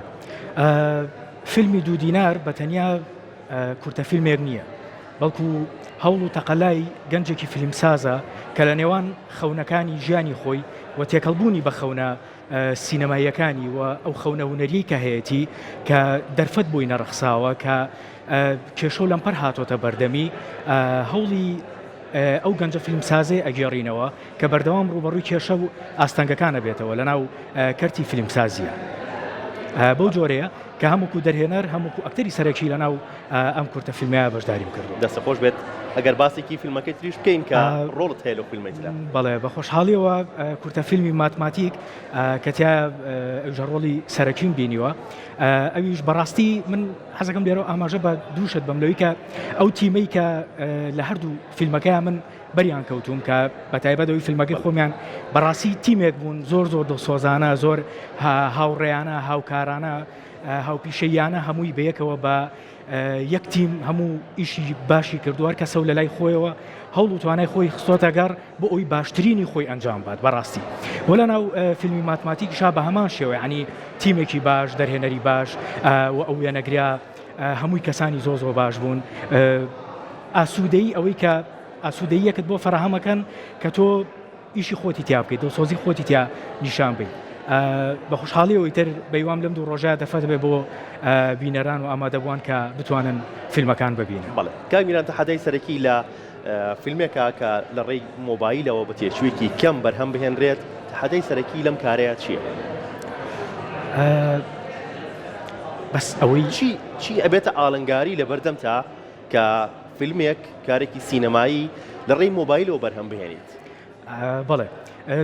فیلمی دوو دینار بە تەنیا کورتە فیلمێک نییە، بەڵکو هەوڵ و تەقەلای گەنجێکی فیلمسازە کە لە نێوان خەونەکانی ژیانی خۆی و تێکەڵبوونی بە خەونە سینەماییەکانی و ئەو خەونە هونەریەی کە هەیەتی کە دەرفەت بۆی نەڕەخساوە کە کێشە و لەمپەر هاتۆتە بەردەمی هەوڵی ئەو گەنجە فیلمسازەی ئەگێڕینەوە کە بەردەوام ڕووبەڕووی کێشە و ئاستەنگەکان ئەبێتەوە لەناو کەرتی فیلمسازیە بەو جۆرەیە. کە هەم وەکو دەرهێنەر هەم وەکو ئەکتەری سەرەکی لەناو ئەم کورتە فیلمەیە بەشداریم کردووە. دەستت خۆش بێت. ئەگەر باسێکی فیلمەکەی تریش بکەین کە ڕۆڵت هەیە لەو فیلمەی ترا. بەڵێ بە خۆشحاڵیەوە کورتە فیلمی ماتماتیک کە تیایا ئەویش ڕۆڵی سەرەکیم بینیوە ئەویش بەڕاستی من حەزەکەم لێرەوە ئاماژە بە دوو شت بەم لەوەی کە ئەو تیمەی کە لە هەردوو فیلمەکەیا من بەریان کەوتوم کە بە تایبەت ئەوی فیلمەکەی خۆمیان بەڕاستی تیمێک بوون زۆر زۆر دڵسۆزانە زۆر هاوڕێیانە هاوکارانە هاوپیشەییانە هەمووی بەیەکەوە بە یەک تیم هەموو ئیشی باشی کردووە هەر کەسە و لەلای خۆیەوە هەوڵ و توانای خۆی خستۆتە گەڕ بۆ ئەوی باشترینی خۆی ئەنجام بات بەڕاستی وە لە ناو فیلمی ماتماتیکیشا بە هەمان شێوە یعنی تیمێکی باش دەرهێنەری باش و ئەو وێنەگرە هەمووی کەسانی زۆر زۆر باش بوون ئاسوودەیی ئەوەی کە ئاسوودەیەکت بۆ فەراهەمەکەن کە تۆ ئیشی خۆتی تیا بکەیت دڵسۆزی خۆتی تیا نیشان بەیت بە خۆشحاڵیەوە ئیتر بەیوام لەم دوو ڕۆژە دەفەت بێ بۆ بینەران و ئامادەبووان کە بتوانن فیلمەکان ببینن. بەڵێ کاک میران تەحەدای سەرەکی لە فیلمێکە کە لە ڕێی مۆبایلەوە بە تێچوویەکی کەم بەرهەم بهێنرێت، تەحەدای سەرەکی لەم کارەیە چییە؟ بەس ئەوەی چی چی ئەبێتە ئاڵنگاری لەبەردەمتا کە فیلمێک کارێکی سینەمایی لە ڕێی مۆبایلەوە بەرهەم بهێنیت؟ بەڵێ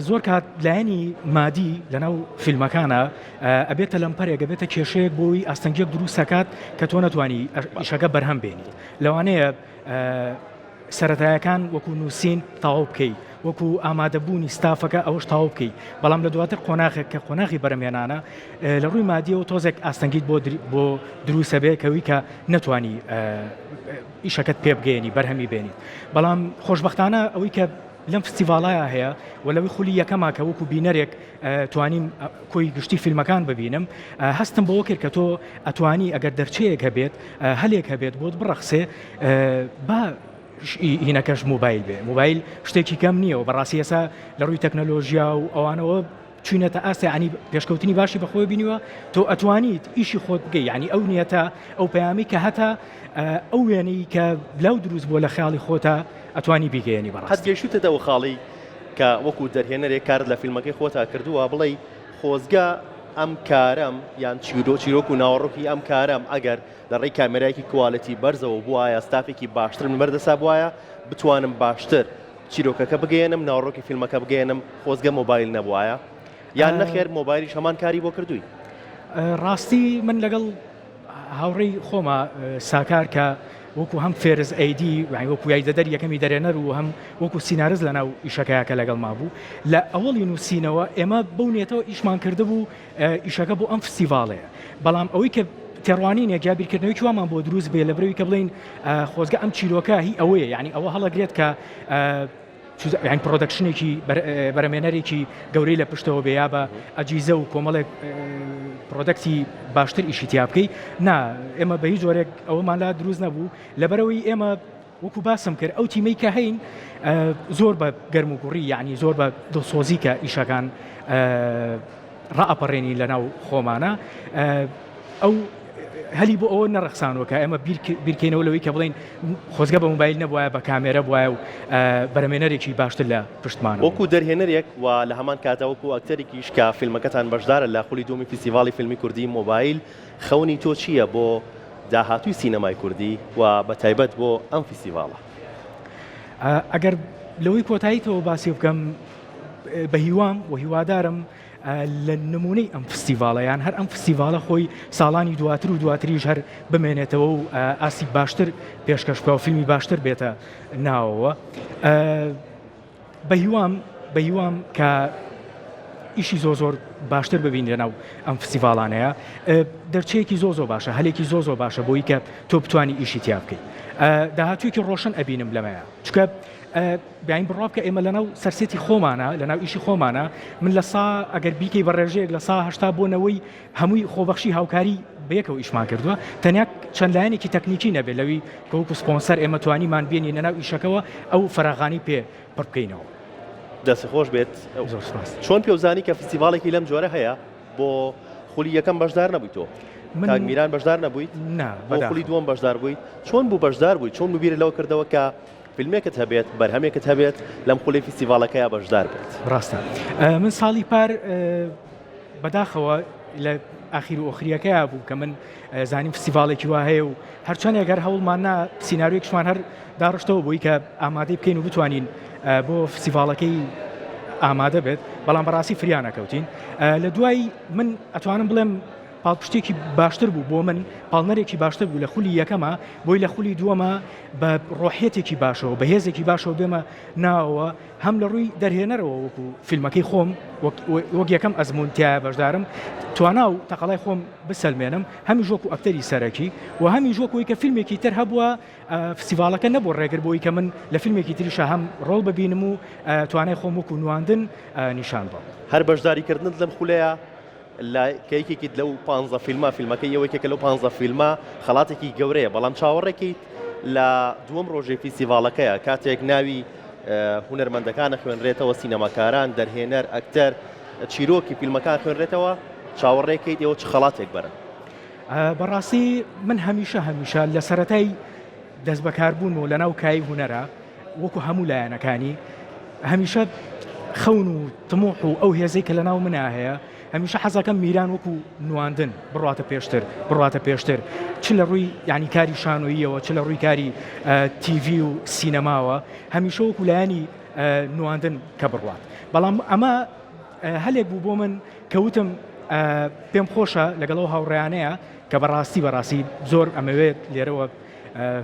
زۆر کات لایەنی مادی لەناو فیلمەکانە ئەبێتە لەمپەرێک ئەبێتە کێشەیەک بۆی ئاستەنگیەک دروستەکات کە تۆ نەتوانی ئیشەکە بەرهەم بێنیت لەوانەیە سەتایەکان وەکو نووسین تەواو بکەی وەکو ئامادەبوونی ستافەکە ئەوەش تەواو بکەی بەڵام لە دواتر قۆناغێک کە قۆناغی بەرەمێنانە لە ڕووی مادیەوە تۆزێک ئاستەنگیت بۆ بۆ دروستە بێ کەوی کە نەتوانی ئیشەکەت پێ بگەیەنی بەرهەمی بێنیت بەڵام خۆشبەختانە ئەوەی کە لەم فستیڤاڵایە هەیە و لەوەی خولی یەکەما کە وەکو بینەرێک توانیم کۆی گشتی فیلمەکان ببینم هەستم بەوە کرد کە تۆ ئەتوانی ئەگەر دەرچەیەک هەبێت هەلێک هەبێت بۆت بڕەخسێ با هینەکەش مۆبایل بێ مۆبایل شتێکی کەم نییە و بەڕاستی ئێسا لە ڕووی تەکنەلۆژیا و ئەوانەوە چوینەتە ئاست یانی پێشکەوتنی باشی بەخۆی بینیوە تۆ ئەتوانیت ئیشی خۆت بکەی یانی ئەو نیەتە ئەو پەیامی کە هەتا ئەو وێنەی کە لەو دروست بووە لە خەیاڵی خۆتا ئەتوانی بیگەیەنی قەت بەڕاستی. گەیشتووتەتە ئەو خاڵەی کە وەکو دەرهێنەرێک کارت لە فیلمەکەی خۆتا کردووە بڵێی خۆزگە ئەم کارەم یان چیرۆ چیرۆک و ناوەڕۆکی ئەم کارەم ئەگەر لە ڕێی کامێرایەکی quality بەرزەوە بوایە ستافێکی باشترم لەبەردەستا بوایە بتوانم باشتر چیرۆکەکە بگەیەنم ناوەڕۆکی فیلمەکە بگەیەنم خۆزگە مۆبایل نەبوایە یان نەخێر مۆبایلیش هەمان کاری بۆ کردووی؟ ڕاستی من لەگەڵ هاوڕێی خۆما ساکار کە وەکو هەم first AD یانی وەکو یاریدەدەر یەکەمی دەرێنەر و هەم وەکو سینارست لەناو ئیشەکەیا کە لەگەڵما بوو لە ئەوەڵی نووسینەوە ئێمە بەو نێتەوە ئیشمان کردبوو ئیشەکە بۆ ئەم فستیڤاڵەیە بەڵام ئەوەی کە تێڕوانینێک یا بیرکردنەوەی وامان بۆ دروست بێ لە برەوی کە بڵین خۆزگە ئەم چیرۆکە هی ئەوەیە یعنی ئەوە هەڵەگرێت کە یعنی production ێکی بەرەمێنەرێکی گەورەی لە پشتەوە بێ یا بە ئەجیزە و کۆمەڵێک product ی باشتر ئیشی تیا بکەی نا ئێمە بە هیچ جۆرێک ئەوەمان لا دروست نەبوو لەبەرەوەی ئێمە وەکو باسم کرد ئەو تیمەی کە هەین زۆر بە گەرم و گوڕی یعنی زۆر بە دڵسۆزی کە ئیشەکان ڕائەپەڕێنین لەناو خۆمانە ئەو هەلی بۆ ئەوە نەڕەخسانوە کە ئێمە بیرکەینەوە لەوەی کە بڵین خۆزگە بە مۆبایل نەبوایە بە کامێرە بوایە و بەرەمێنەرێکی باشتر لە پشتمان وەکو دەرهێنەرێک و لە هەمان کاتا وەکو ئەکتەرێکیش کە فیلمەکەتان بەشدارە لە خولی دووەمی فیستیڤاڵی فیلمی کوردی مۆبایل خەونی تۆ چییە بۆ داهاتووی سینەمای کوردی و بە تایبەت بۆ ئەم فیستیڤاڵە؟ ئەگەر لەوەی کۆتاییتەوە باسی بکەم بە هیوام و هیوادارم لە نمونەی ئەم فستیڤاڵە یان هەر ئەم فستیڤاڵە خۆی ساڵانی دواتر و دواتریش هەر بمێنێتەوە و ئاستی باشتر پێشکەش بکە و فیلمی باشتر بێتە ناوەوە. بەهیوام بەهیوام کە ئیشی زۆر زۆر باشتر ببین لەناو ئەم فستیڤاڵانەیە دەرچەیەکی زۆر زۆر باشە هەلێکی زۆر زۆر باشە بۆی کە تۆ بتانی ئیشی تیا بکەیت داهاتوویەکی ڕۆشن ئەبینم لەمەیە چکە بیاین بڕوا بکە ئێمە لەناو سەرسێتی خۆمانە لەناو ئیشی خۆمانە من لە سا ئەگەر بیکەی بە ڕێژەیەک لە سا هەشتا بۆ نەوەی هەمووی خۆبەخشی هاوکاری بەیەکەوە ئیشمان کردووە تەنیا چەند لایەنێکی تەکنیکی نەبێت لەوی کە وەکو سپۆنسەر ئێمە توانیمان بێنینە ناو ئیشەکەوە ئەو فەراغانی پێ پڕ بکەینەوە. دەست خۆش بێت. زۆر سوپاس. چۆن پێوزانی کە فیستیڤاڵێکی لەم جۆرە هەیە بۆ خولی یەکەم بەشدار نەبووی تۆ؟ من کاک میران بەشدار نەبوویت؟ نا بۆ خولی بەداخەوە. دووەم بەشدار بوویت؟ چۆن بوو بەشدار بوویت؟ چۆن بوو بیرت لەوە کردەوە کە فیلمێکت هەبێت، بەرهەمێکت هەبێت لەم خولەی فیستیڤاڵەکەیا بەشدار بیت؟ ڕاستە من ساڵی پار بەداخەوە. لە ئاخیر و ئۆخریەکەیا بوو کە من زانیم فستیڤاڵێکی وا هەیە و هەرچەندێک هەر هەوڵمان نا سیناریۆیەکیشمان هەر داڕشتەوە بۆی کە ئامادەی بکەین و بتوانین بۆ فستیڤاڵەکەی ئامادە بێت بەڵام بەڕاستی فریا نەکەوتین لە دوای من ئەتوانم بڵێم پاڵپشتێکی باشتر بوو بۆ من پاڵنەرێکی باشتر بوو لە خولی یەکەمە بۆی لە خولی دووەمە بە ڕۆحیەتێکی باشەوە بە هێزێکی باشەوە بێمە ناوەوە هەم لە ڕووی دەرهێنەرەوە وەکو فیلمەکەی خۆم وەک یەکەم ئەزموون تیایا بەشدارم توانا و تەقەلای خۆم بسەلمێنم هەمیش وەکو ئەکتەری سەرەکی و هەمیش وەکو ئەوەی کە فیلمێکی تر هەبووە فستیڤاڵەکە نەبوو ڕێگر بۆی کە من لە فیلمێکی تریشا هەم ڕۆڵ ببینم و توانای خۆم وەکو نواندن نیشان بەم. هەر بەشداریکردنت لەم خولەیە لە کە یەکێکیت لەو پانزە فیلمە، فیلمەکەی ئێوە یەکێکە لەو پانزە فیلمە، خەڵاتێکی گەورەیە، بەڵام چاوەڕێکیت لە دووەم ڕۆژی فیستیڤاڵەکەیە کاتێک ناوی هونەرمەندەکان ئەخوێنرێتەوە، سینەماکاران، دەرهێنەر، ئەکتەر، چیرۆکی فیلمەکان خوێنرێتەوە، چاوەڕێکەیت ئێوە چ خەڵاتێک بەرن؟ بەڕاستی من هەمیشە هەمیشە لە سەرەتای دەستبەکاربوونمەوە لەناو کایەی هونەرا، وەکو هەموو لایەنەکانی هەمیشە خەون و تموح و ئەو هێزەی کە لەناو منا هەیە هەمیشە حەزەکەم میران وەکو نواندن بڕاتە پێشتر بڕاتە پێشتر چ لە ڕووی ینی کاری شانۆییەوە چ لە ڕووی کاری تیVی و سینەماوە هەمیشە وەکو لایەنی نواندن کە بڕوات بەڵام ئەمە هەلێک بوو بۆ من کەوتم پێم خۆشە لەگەڵ ئەو هاوڕیانەیە کە بەڕاستی بەڕاستی زۆر ئەمەوێت لێرەوە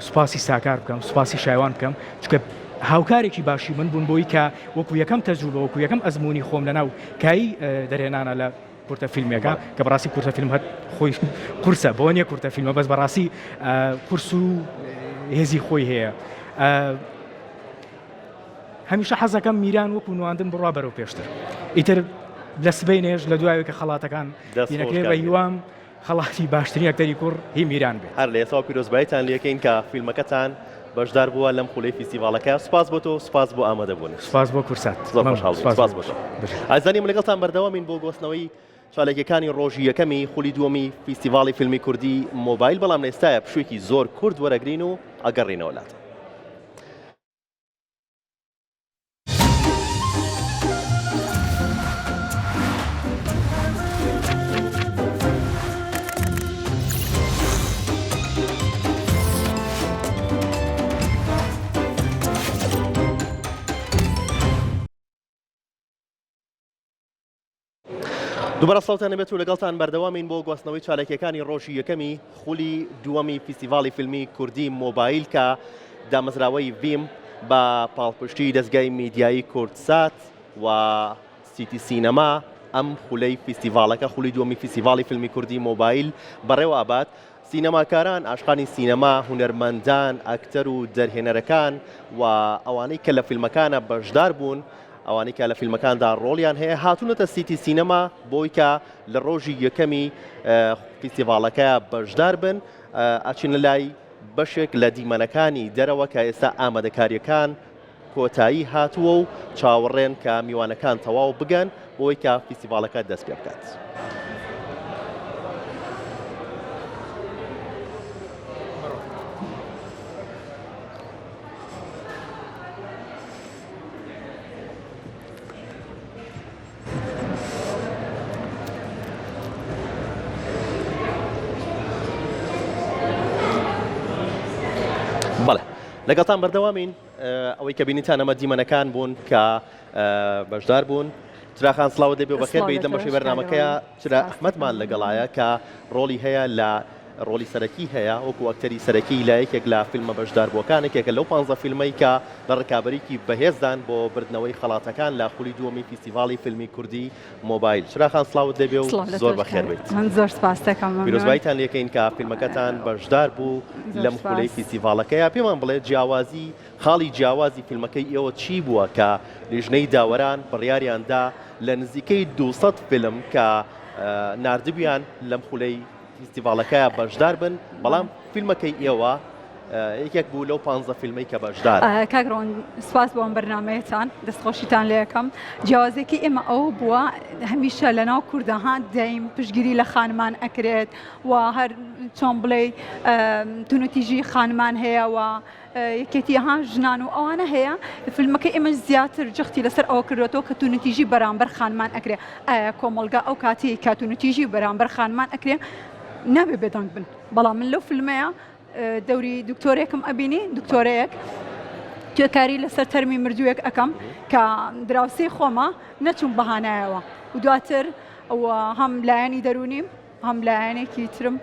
سوپاسی ساکار بکەم سوپاسی شایوان بکەم چونکە هاوکارێکی باشی من بوون بۆی کە وەکو یەکەم تەجروبە وەکو یەکەم ئەزمموی خۆم لەناو کایی دەرهێنانە لە کورتە فیلمێکە کە بەڕاستی کورتە فیلم هەر خۆی قورسە بۆ نییە کورتە فیلمە بەس بەڕاستی قورس و هێزی خۆی هەیە. هەمیشە حەزەکەم میران وەکو نواندن بڕوا بەرەو پێشتر ئیتر لە سبەینێش لە دوایەوەی کە خەڵاتەکان دینەکرێ بە هیوام خەڵاتی باشترین ئەکتەری کوڕ هی میران بێت. هەر لە ئێستاوە پیرۆزباییتان لێکەین کە فیلمەکەتان بەشدار بووە لەم خولەی فیستیڤاڵەکە. سوپاس بۆ تۆ، سوپاس بۆ ئامادەبوونت. سوپاس بۆ کورسات. زۆر خۆشحاڵ بووین. سوپاس بۆ تۆ. ئازیزان ئێمە لەگەڵتان بەردەوامین بۆ گواستنەوەی چالاکییەکانی ڕۆژی یەکەمی خولی دووەمی فیستیڤاڵی فیلمی کوردی مۆبایل، بەڵام لە ئێستایا پشوویەکی زۆر کورت وەرەگرین و ئەگەڕێینەوە لاتان. دووبارە سڵاوتان لێبێت و لەگەڵتان بەردەوامین بۆ گواستنەوەی چالاکیەکانی ڕۆژی یەکەمی خولی دووەمی فیستیڤاڵی فیلمی کوردی مۆبایل کە دامەزراوەی ڤیم بە پاڵپشتی دەزگای میدیایی کوردسات و سیتی سینەما ئەم خولەی فیستیڤاڵەکە خولی دووەمی فیستیڤاڵی فیلمی کوردی مۆبایل بەڕێوە ئەبات سینەماکاران، عاشقانی سینەما، هونەرمەندان، ئەکتەر و دەرهێنەرەکان و ئەوانەی کە لە فیلمەکانە بەشدار بوون، ئەوانەی کە لە فیلمەکاندا ڕۆڵیان هەیە هاتوونەتە سیتی سینەما بۆی کە لە ڕۆژی یەکەمی فیستیڤاڵەکە بەشدار بن. ئەچینە لای بەشێک لە دیمەنەکانی دەرەوە کە ئێستا ئامادەکارییەکان کۆتایی هاتووە و چاوەڕێن کە میوانەکان تەواو بگەن بۆی کە فیستیڤاڵەکە دەست پێ بکات. بەڵێ لەگەڵتان بەردەوامین. ئەوەی کە بینیتان ئەمە دیمەنەکان بوون کە بەشدار بوون. چراخان سڵاوت لێبێ و بەخێر بێیت لەم بەشەی بەرنامەکەیە چرا ئەحمەدمان لەگەڵایە کە ڕۆڵی هەیە لە ڕۆڵی سەرەکی هەیە وەکو ئەکتەری سەرەکی لە یەکێک لە فیلمە بەشداربووەکان یەکێکە لەو پانزە فیلمەی کە لە ڕکابەریکی بەهێزدان بۆ بردنەوەی خەڵاتەکان لە خولی دووەمی فیستیڤاڵی فیلمی کوردی مۆبایل. چراخان سڵاوت لێبێ و زۆر بەخێر بێیت. من زۆر سپاست دەکەم. مەمنون. پیرۆزباییتان لێکەین کە فیلمەکەتان بەشدار بوو لەم خولەی فیستیڤاڵەکەیا. پێمان بڵێ جیاوازی خاڵی جیاوازی فیلمەکەی ئێوە چی بووە کە لیژنەی داوەران بڕیاریان دا لە نزیکەی 200 فیلم کە ناردبوویان لەم خولەی فیستیڤاڵەکەیا بەشدار بن بەڵام فیلمەکەی ئێوە. یەکێک بوو لەو پانزە فیلمەی کە بەشدار. کاک ڕۆن سپاس بۆ ئەم بەرنامەیەتان دەستخۆشیتان لێ ئەکەم جیاوازیەکەی ئێمە ئەوە بووە هەمیشە لەناو کوردە ها دایم پشتگیری لە خانمان ئەکرێت و هەر چۆن بڵێ تونوتیژی خانمان هەیە و یەکێتی ها ژنان و ئەوانە هەیە فیلمەکە ئێمە زیاتر جەختی لەسەر ئەوە کردوێتەوە کە تونوتیژی بەرامبەر خانمان ئەکرێ ئایا کۆمەڵگا ئەو کاتەی کە تونوتیژی بەرامبەر خانمان ئەکرێ نابێ بێدەنگ بن بەڵام من لەو فیلمەیە دەوری دکتۆرێکم ئەبینی دکتۆرەیەک توێکاری لەسەر تەرمی مردوویەک ئەەکەم کە دراوسێی خۆمە نەچوم بەهانایەوە و دواتر هەم لایەنی دەرونیم هەم لایەنێکی ترم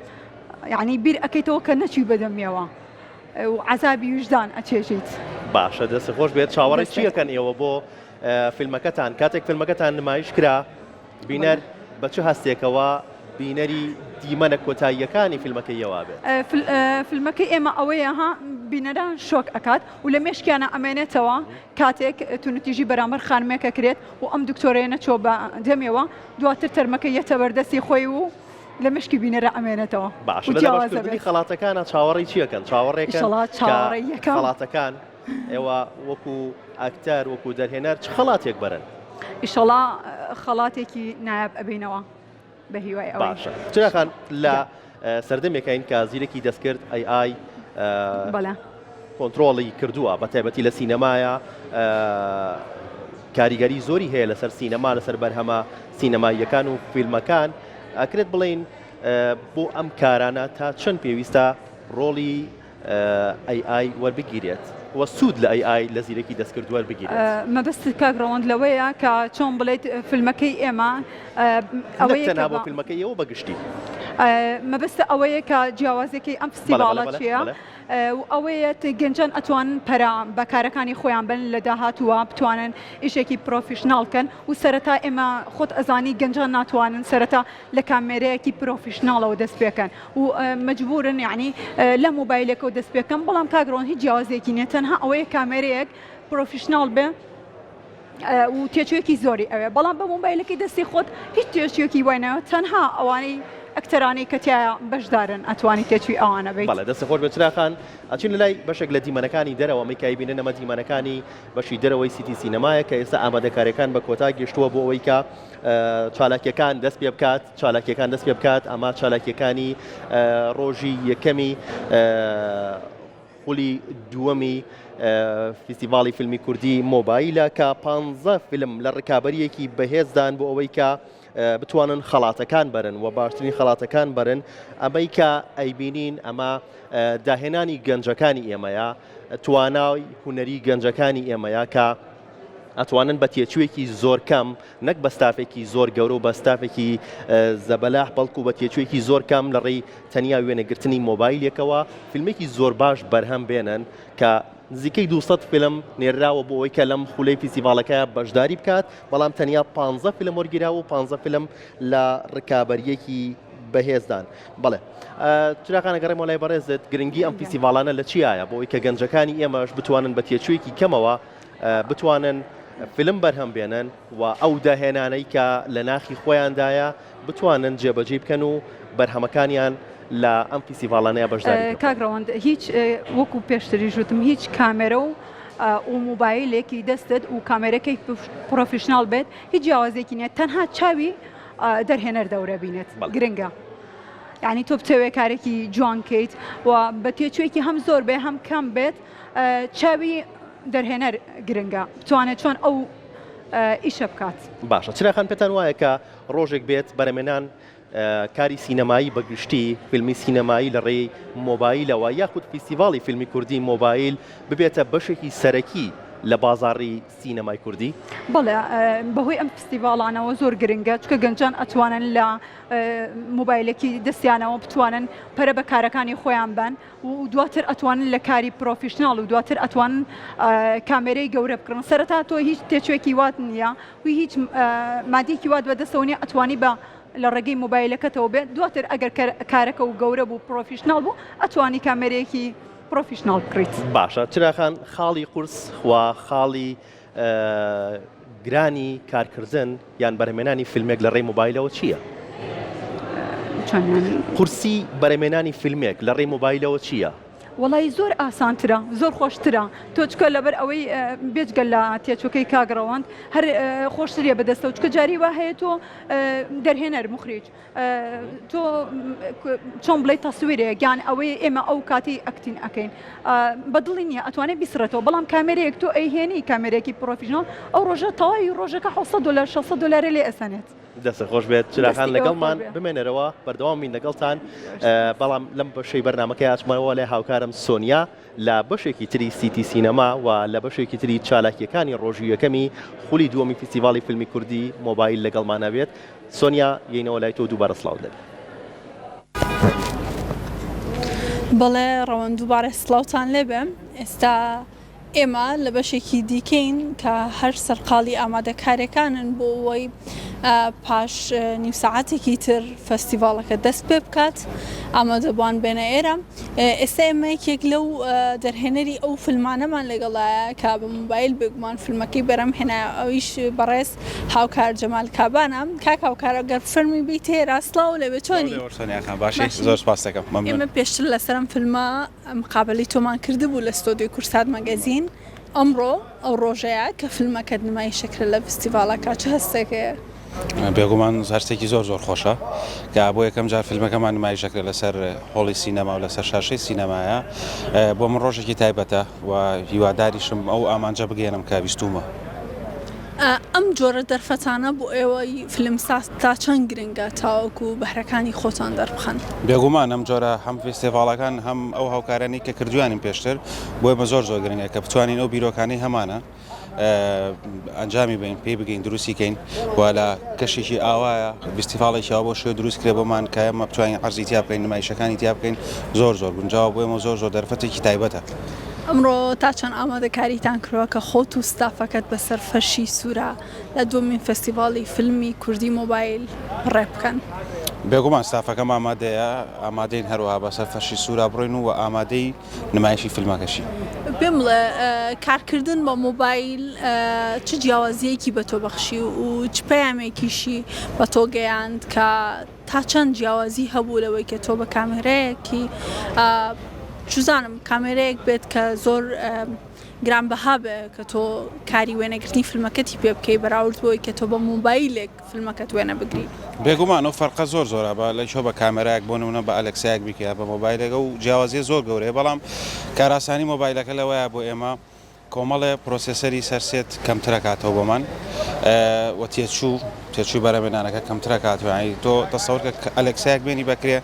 یعنی بیر ئەەکەیتەوە کە نەچوی بەدەمیەوە و عذابی وژدان ئەچێژیت. باشە دەست خۆش بێت چاوەڕێ چیەکەن ئێوە بۆ فیلمەکەتان کاتێک فیلمەکەتان نمایش کرا بینەر بە چ هەستێکەوە بینەری دیمەنە کۆتاییەکانی فیلمەکەی یەوا بێت؟ فیلمەکەی ئێمە ئەوەیە ها بینەران شۆک ئەکات و لە مێشکیانە ئەمێنێتەوە کاتێک توندوتیژی بەرامبەر خانمێک ئەکرێت و ئەم دکتۆرەیە نەچووە بە دەمیەوە دواتر تەرمەکە یەتە بەردەستی خۆی و لە مشکی بینەرە ئەمێنێتەوە باشە لە دابەشکردنی خەڵاتەکانە چاوەڕێی چی ئەکەن؟ چاوەڕێکەن کە خەڵاتەکان ئێوە وەکو ئەکتەر وەکو دەرهێنەر چ خەڵاتێک بەرن؟ ئیشەڵا خەڵاتێکی نایاب ئەبینەوە بە هیوای ئەوەی. باشە چرا خان لە سەردەمێکین کە زیرەکی دەستکرد AI بەڵێ کۆنترۆڵی کردووە بە تایبەتی لە سینەمایە کاریگەری زۆری هەیە لەسەر سینەما لەسەر بەرهەمە سینەماییەکان و فیلمەکان ئەکرێت بڵین بۆ ئەم کارانە تا چەند پێویستە ڕۆڵی AI وەربگیرێت و سوود لە AI لە زیرەکی دەستکرد وەربگیرێت. مەبەستت کاک ڕەوەند لەوەیە کە چۆن بڵێیت فیلمەکەی ئێمە ئەوەیە نەک تەنها بۆ فیلمەکەی ئێوە بە گشتی. مەبەستە ئەوەیە کە جیاوازیەکەی ئەم فستیڤاڵە چییە و ئەوەیە گەنجان ئەتوانن پەرە بە کارەکانی خۆیان بن لە داهاتووە بتوانن ئیشێکی professional کەن و سەرەتا ئێمە خۆت ئەزانی گەنجان ناتوانن سەرەتا لە کامێرەیەکی professional ەوە دەست پێکەن و مەجبورن یەعنی لە مۆبایلێکەوە دەست پێکەم بەڵام کاک ڕۆن هیچ جیاوازێکی نیە تەنها ئەوەیە کامێرەیەک professional بێ و تێچوویەکی زۆری ئەوێ بەڵام بە مۆبایلەکەی دەستی خۆت هیچ تێچوویەکی وای ناوێت تەنها ئەوانەی ئەکتەرانەی کە تیایا بەشدارن ئەتوانی تێچووی ئەوانە بیت. بەڵێ دەست خۆش بێت چرا خان ئەچین لەلای بەشێک لە دیمەنەکانی دەرەوە ئەمەی کە ئەیبینن ئەمە دیمەنەکانی بەشی دەرەوەی سیتی سینەمایە کە ئێستا ئامادەکاریەکان بە کۆتا گەشتووە بۆ ئەوەی کە چالاکیەکان دەست پێ بکات چالاکیەکان دەست پێ بکات ئەمە چالاکیەکانی ڕۆژی یەکەمی خولی دووەمی فیستیڤاڵی فیلمی کوردی مۆبایلە کە پ فیلم لە ڕکابەریەکی بەهێزدان بۆ ئەوەی کە بتوانن خەڵاتەکان بەرن و باشترین خەڵاتەکان بەرن ئەمەی کە ئەیبینین ئەمە داهێنانی گەنجەکانی ئێمەیە توانای هونەری گەنجەکانی ئێمەیە کە ئەتوانن بە تێچوویەکی زۆر کەم نەک بە ستافێکی زۆر گەورە و بە ستافێکی زەبەلاح بەڵکو بە تێچوویەکی زۆر کەم لە ڕێی تەنیا وێنەگرتنی مۆبایلێکەوە فیلمێکی زۆر باش بەرهەم بێنن کە نزیکەی 200 فیلم نێرراوە بۆ ئەوەی کە لەم خولەی فیستیڤاڵەکە بەشداری بکات بەڵام تەنیا 15 فیلم وەرگیراوە و 15 فیلم لە ڕکابەریەکی بەهێزدان بەڵێ چراخان ئەگەڕێمەوە لای بەڕێزت گرنگی ئەم فیستیڤاڵانە لە چیایە بۆ ئەوەی کە گەنجەکانی ئێمەش بتوانن بە تێچوویەکی کەمەوە بتوانن فیلم بەرهەم بێنن و ئەو داهێنانەی کە لە ناخی خۆیاندایە بتوانن جێبەجێی بکەن و بەرهەمەکانیان لە ئەم فیستیڤاڵانەیە بەشداری پێ بکەن. کاک ڕەوەند هیچ وەکو پێشتریش وتم هیچ کامێرە و و موبایلێکی دەستت و کامێرەکەی professional بێت هیچ جیاوازێکی نیە تەنها چاوی دەرهێنەر دەورە بینێت گرنگە یعنی تۆ بتەوێ کارێکی جوان کەیت و بە تێچوویەکی هەم زۆر بێ هەم کەم بێت چاوی دەرهێنەر گرنگە بتوانێت چۆن ئەو ئیشە بکات. باشە چرا خان پێتان وایە کە ڕۆژێک بێت بەرەمێنان کاری سینەمایی بە گشتی فیلمی سینەمایی لە ڕێی مۆبایلەوە یاخود فیستیڤاڵی فیلمی کوردی مۆبایل ببێتە بەشێکی سەرەکی لە بازاڕی سینەمای کوردی؟ بەڵێ بەهۆی ئەم فستیڤاڵانەوە زۆر گرنگە چونکە گەنجان ئەتوانن لە مۆبایلێکی دەستیانەوە بتوانن پەرە بە کارەکانی خۆیان بەن و دواتر ئەتوانن لە کاری professional و دواتر ئەتوانن کامێرەی گەورە بکڕن سەرەتا تۆ هیچ تێچوێکی وات نییە و هیچ مادیەکی وات بەدەستەوە نیە ئەتوانی بە لە ڕێگەی مۆبایلەکەتەوە بێت دواتر ئەگەر کارەکە و گەورە بوو professional بوو ئەتوانی کامێرەیەکی professional بکڕیت. باشە چرا خان خاڵی قورس و خاڵی گرانی کارکردن یان بەرهەمێنانی فیلمێک لە ڕێی مۆبایلەوە چییە؟ چۆن یانی؟ قورسی بەرهەمێنانی فیلمێک لە ڕێی مۆبایلەوە چییە؟ وەڵایی زۆر ئاسانترە زۆر خۆشترە تۆ چکە لەبەر ئەوەی بێجگە لە تێچوەکەی کاک ڕەوەند هەر خۆشتریە بەدەستەوە چکە جاری وا هەیە تۆ دەرهێنەر مخریج تۆ چۆن بڵێ تەسویرێک یان ئەوەی ئێمە ئەو کاتی acting ئەەکەین بەدڵی نییە ئەتوانێت بیسڕێتەوە بەڵام کامێرەیەک تۆ ئەیهێنی کامێرێکی professional ئەو ڕۆژە تەواوی ڕۆژەکە 600 دلار 600 دلارێ لێ ئەسەنێت. دەستت خۆش بێت چراخان لەگەڵمان بمێنەرەوە بەردەوام بین لەگەڵتان بەڵام لەم بەشەی بەرنمەکەی ئەچمەوە لای هاوکارم سۆنیا لە بەشێکی تری سیتی سینەما و لە بەشێکی تری چالاکیەکانی ڕۆژی یەکەمی خولی دووەمی فیستیڤاڵی فیلمی کوردی مۆبایل لەگەڵمانە بێت سۆنیا یەینەوە لای تۆ دووبارە سڵاوت لێبێت. بەڵێ ڕەوەند دووبارە سڵاوتان لێبێ ئێستا ئێمە لە بەشێکی دیکەین کە هەر سەرقاڵی ئامادەکاریەکانن بۆ ئەوەی پاش نیو سەعاتێکی تر فەستیڤاڵەکە دەست پێ بکات ئامادەبووان بێنە ئێرە ئێستا ئێمە یەکێک لەو دەرهێنەری ئەو فیلمانەمان لەگەڵایە کە بە مۆبایل بێگومان فیلمەکەی بەرەم هێنا ئەویش بەڕێز هاوکار جەمال کابانە کاک هاوکار ئەگەر فەرمی بیت ئێرە سڵاو لەوێ چۆنی باشی زۆر سپاس دەکەم ئێمە پێشتر لەسەرم فیلمە مقابەلەی تۆمان کردبوو لە ستۆدیۆی کوردسات مەگەزین، ئەمڕۆ ئەو ڕۆژەیە کە فیلمەکەت نمایش ئەکرێت لە فیستیڤاڵەکە، چ هەستێک هەیە؟ بێگومان هەستێکی زۆر زۆر خۆشە کە بۆ یەکەم جار فیلمەکەمان نمایش ئەکرێت لەسەر هۆڵی سینەما و لەسەر شاشەی سینەمایە، بۆ من ڕۆژێکی تایبەتە و هیواداریشم ئەو ئامانجە بگەیەنم کە ویستوومە. ئەم جۆرە دەرفەتانە بۆ ئێوەی فیلمساز تا چەند گرنگە تاوەکو بەهرەکانی خۆتان دەربخەن؟ بێگومان ئەم جۆرە هەم فیستیڤاڵەکان هەم ئەو هاوکارانەی کە کردویانین پێشتر بۆ ئێمە زۆر زۆر گرنگە کە بتوانین ئەو بیرۆکانەی هەمانە ئەنجامی بین پێی بگەین دروستی کەین و لە کەشێکی ئاوایە فیستیڤاڵێکی ئاوا بۆ شێوە دروست کرێ بۆمان کە ئێمە بتوانین عەرزی تیا بکەین نمایشەکانی تیا بکەین زۆر زۆر گونجاوە بۆ ئێمە زۆر زۆر دەرفەتێکی تایبەتە. ئەمڕۆ تا چەند ئامادەکاریتان کردوە کە خۆت و ستافەکەت بەسەر فەرشی سوورا لە دووەمین فێستیڤاڵی فیلمی کوردی مۆبایل ڕێ بکەن؟ بێگومان ستافەکەم ئامادەیە، ئامادەین هەروەها بەسەر فەرشی سوورا بڕۆین و ئامادەی نمایشی فیلمەکەشین. پێم بڵێ کارکردن بە مۆبایل چ جیاوازییەکی بە تۆ بەخشی و چ پەیامێکیشی بە تۆ گەیاند کە تا چەند جیاوازی هەبوو لەوەی کە تۆ بە کامێرایەکی چوزانم کامێرەیەک بێت کە زۆر گرانبەها بێ کە تۆ کاری وێنەگرتنی فیلمەکەتی پێ بکەی بەراورد بۆی کە تۆ بە مۆبایلێک فیلمەکەت وێنە بگری. بێگومان ئەو فەرقە زۆر زۆرە بە لە چۆ بە کامێرایەک بۆ نمونە بە ئەلێکسایەک بیکەی یا بە مۆبایلێک ئەو جیاوازیە زۆر گەورەیە بەڵام کارئاسانی مۆبایلەکە لەوەیە بۆ ئێمە کۆمەڵێ processor ی سەر set کەمترەکاتەوە بۆمان و تێچوو تێچووی بەرهەمێنانەکە کەمترەکاتەوە یانی تۆ تەسەور کە ئەلێکسایەک بێنی بەکرێ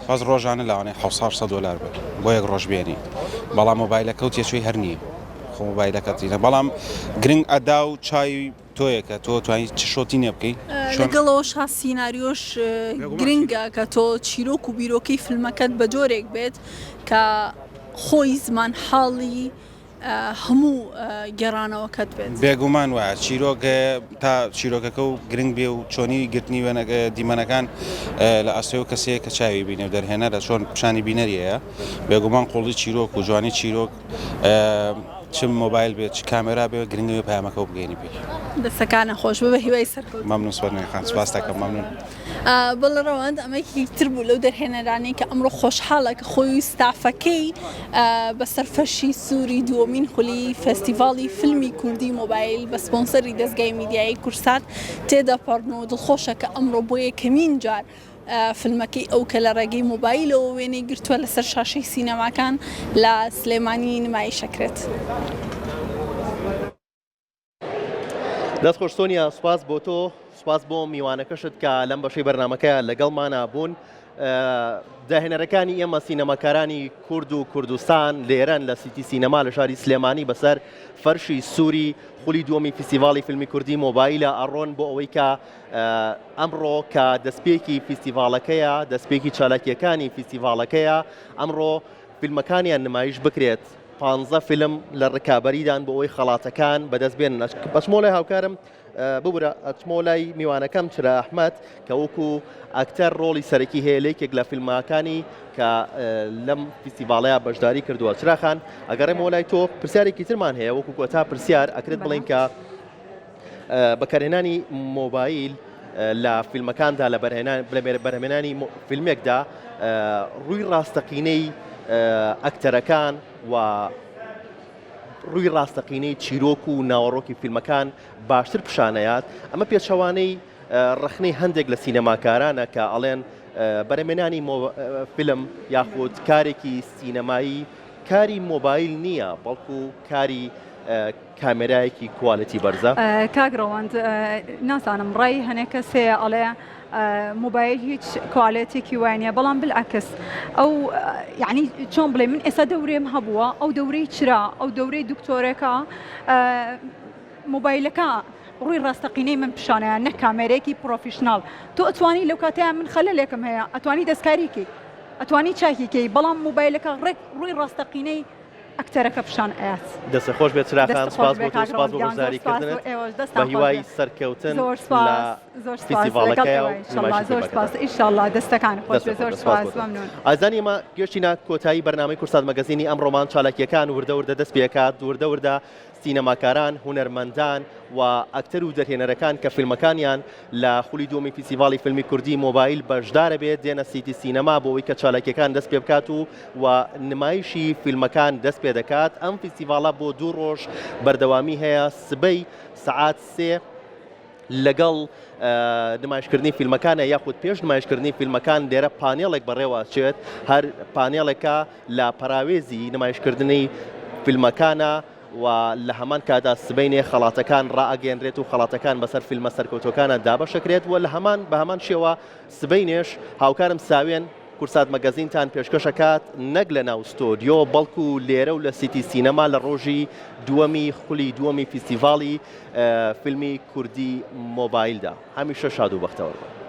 بەس ڕۆژانە لەوانەیە 700 800 دۆلار بێت بۆ یەک ڕۆژ بێنی بەڵام مۆبایلەکە و تێچووی هەر نییە خۆ مۆبایلەکەت بەڵام گرنگ ئەدا و چای تۆیە کە تۆ توانی چ shot ی نێ بکەی لەگەڵ ئەوەشا سیناریۆش گرنگە کە تۆ چیرۆک و بیرۆکەی فیلمەکەت بە جۆرێک بێت کە خۆی زمان حاڵی هەموو گێڕانەوەکەت بێت. بێگومان وایە چیرۆک تا چیرۆکەکە و گرنگ بێ و چۆنی گرتنی وێنە دیمەنەکان لە ئەستۆی ئەو کەسەیە کە چاوی بینێ و دەرهێنەرە چۆن پیشانی بینەری هەیە بێگومان قوڵی چیرۆک و جوانی چیرۆک چ مۆبایل بێت چ کامێرا بێت گرنگ ئەوەیە پەیامەکە بگەیەنی پێی. دەستەکانت خۆش بێ بە هیوای سەرکەوتن. مەمنون سۆرنێ خان سپاست دەکەم مەمنون. بەڵێ ڕەوەند ئەمە یەکێکی تر بوو لەو دەرهێنەرانەی کە ئەمڕۆ خۆشحاڵە کە خۆی و ستافەکەی بەسەر فەرشی سووری دووەمین خولی فێستیڤاڵی فیلمی کوردی مۆبایل بە سپۆنسەری دەزگای میدیایی کوردسات تێدەپەڕن و دڵخۆشە کە ئەمڕۆ بۆ یەکەمین جار فیلمەکەی ئەو کە لە ڕێگەی مۆبایلەوە وێنەی گرتووە لەسەر شاشەی سینەماکان لە سلێمانی نمایش ئەکرێت. دەست خۆش سۆنیا سوپاس بۆ تۆ سوپاس بۆ میوانەکەشت کە لەم بەشەی بەرنمەکەیان لەگەڵمانە بوون داهێنەرەکانی ئێمە سینەماکارانی کورد و کوردستان لێرەن لە سیتی سینەما لە شاری سلێمانی بەسەر فەرشی سووری خولی دووەمی فیستیڤاڵی فیلمی کوردی مۆبایلە ئەڕۆن بۆ ئەوەی کە ئەمڕۆ کە دەستپێکی فیستیڤاڵەکەیە دەستپێکی چالاکیەکانی فیستیڤاڵەکەیە ئەمڕۆ فیلمەکانیان نمایش بکرێت پانزە فیلم لە ڕکابەریدان بۆ ئەوەی خەڵاتەکان بەدەست بێنن. ئەچمەوە لای هاوکارم ببورە ئەچمەوە لای میوانەکەم چرا ئەحمەد کە وەکو ئەکتەر ڕۆڵی سەرەکی هەیە لە یەکێک لە فیلمەکانی کە لەم فیستیڤاڵەیە بەشداری کردووە. چرا خان ئەگەڕێمەوە لای تۆ پرسیارێکی ترمان هەیە وەکو کۆتا پرسیار ئەکرێت بڵێین کە بەکارهێنانی مۆبایل لە فیلمەکاندا لە بەرهێنانی فیلمێکدا ڕووی ڕاستەقینەی. ئەکتەرەکان و ڕووی ڕاستەقینەی چیرۆک و ناوەڕۆکی فیلمەکان باشتر پیشانەیات، ئەمە پێچەوانەی ڕەخنەی هەندێک لە سینەماکارانە کە ئەڵێن بەرەمێنانی فیلم یاخود کارێکی سینەمایی کاری مۆبایل نییە بەڵکو کاری کامێرایەکی quality بەرزە. کاک ڕەوەند نازانم ڕای هەنێ کەس هەیە ئەڵێ مۆبایل هیچ quality ێکی وای نییە بەڵام بالعکس ئەو یعنی چۆن بڵێ من ئێستا دەورێم هەبووە ئەو دەورەی چرا ئەو دەورەی دکتۆرەکە مۆبایلەکە ڕووی ڕاستەقینەی من پیشانەیە نەک کامێرەیەکی professional تۆ ئەتوانی لەو کاتەیان من خەلەلێکم هەیە ئەتوانی دەستکاریکەی ئەتوانی چاکیکەی بەڵام مۆبایلەکە ڕێک ڕووی ڕاستەقینەی ئەکتەرەکە پیشان ئەیات. دەستت خۆش بێت چرا خان دەست خۆش سوپاس بێ بۆ تۆ کاک سوپاس ڕەوەند بۆ گیان زۆر بەشداری سوپاس بۆ کردنت ئێوەش بە دەستتان خۆش هیوای بێ سەرکەوتن زۆر لە سوپاس زۆر سوپاس لەگەڵ فیستیڤاڵەکەیا و ئێوە ئینشەڵا نمایشی زۆر فیلمەکەدا. سوپاس ئیشەڵا دەستەکانت خۆش دەستت بێ خۆش زۆر بێت سوپاس سوپاس بۆ تۆ. مەمنون. ئازیزانی ئێمە گەشتینە کۆتایی بەرنامەی کوردسات مەگەزینی ئەمڕۆمان چالاکییەکان وردە وردە دەست پێکات وردە وردە سینەماکاران، هونەرمەندان و ئەکتەر و دەرهێنەرەکان کە فیلمەکانیان لە خولی دووەمی فیستیڤاڵی فیلمی کوردی مۆبایل بەشدارەبێت دێنە سیتی سینەما بۆ ئەوەی کە چالاکیەکان دەست پێ بکات و و نمایشی فیلمەکان دەست پێ دەکات ئەم فیستیڤاڵە بۆ دوو ڕۆژ بەردەوامی هەیە سبەی سەعات سێ لەگەڵ نمایشکردنی فیلمەکانە یاخود پێش نمایشکردنی فیلمەکان لێرە پانێڵێک بەڕێوە چێت هەر پانێڵێکە لە پەراوێزی نمایشکردنی فیلمەکانە و لە هەمان کاتدا سبەینێ خەڵاتەکان ڕائەگەیەنرێت و خەڵاتەکان بەسەر فیلمە سەرکەوتووەکانە دابەشەکرێت و لە هەمان بە هەمان شێوە سبەینێش هاوکارم ساوێن کورسات مەگەزینتان پێشکەشەکات نەک لە ناو ستۆدیۆ بەڵکو لێرە و لە سیتی سینەما لە ڕۆژی دووەمی خولی دووەمی فیستیڤاڵی فیلمی کوردی مۆبایلدا هەمیشە شاد و بەختەوەر بن.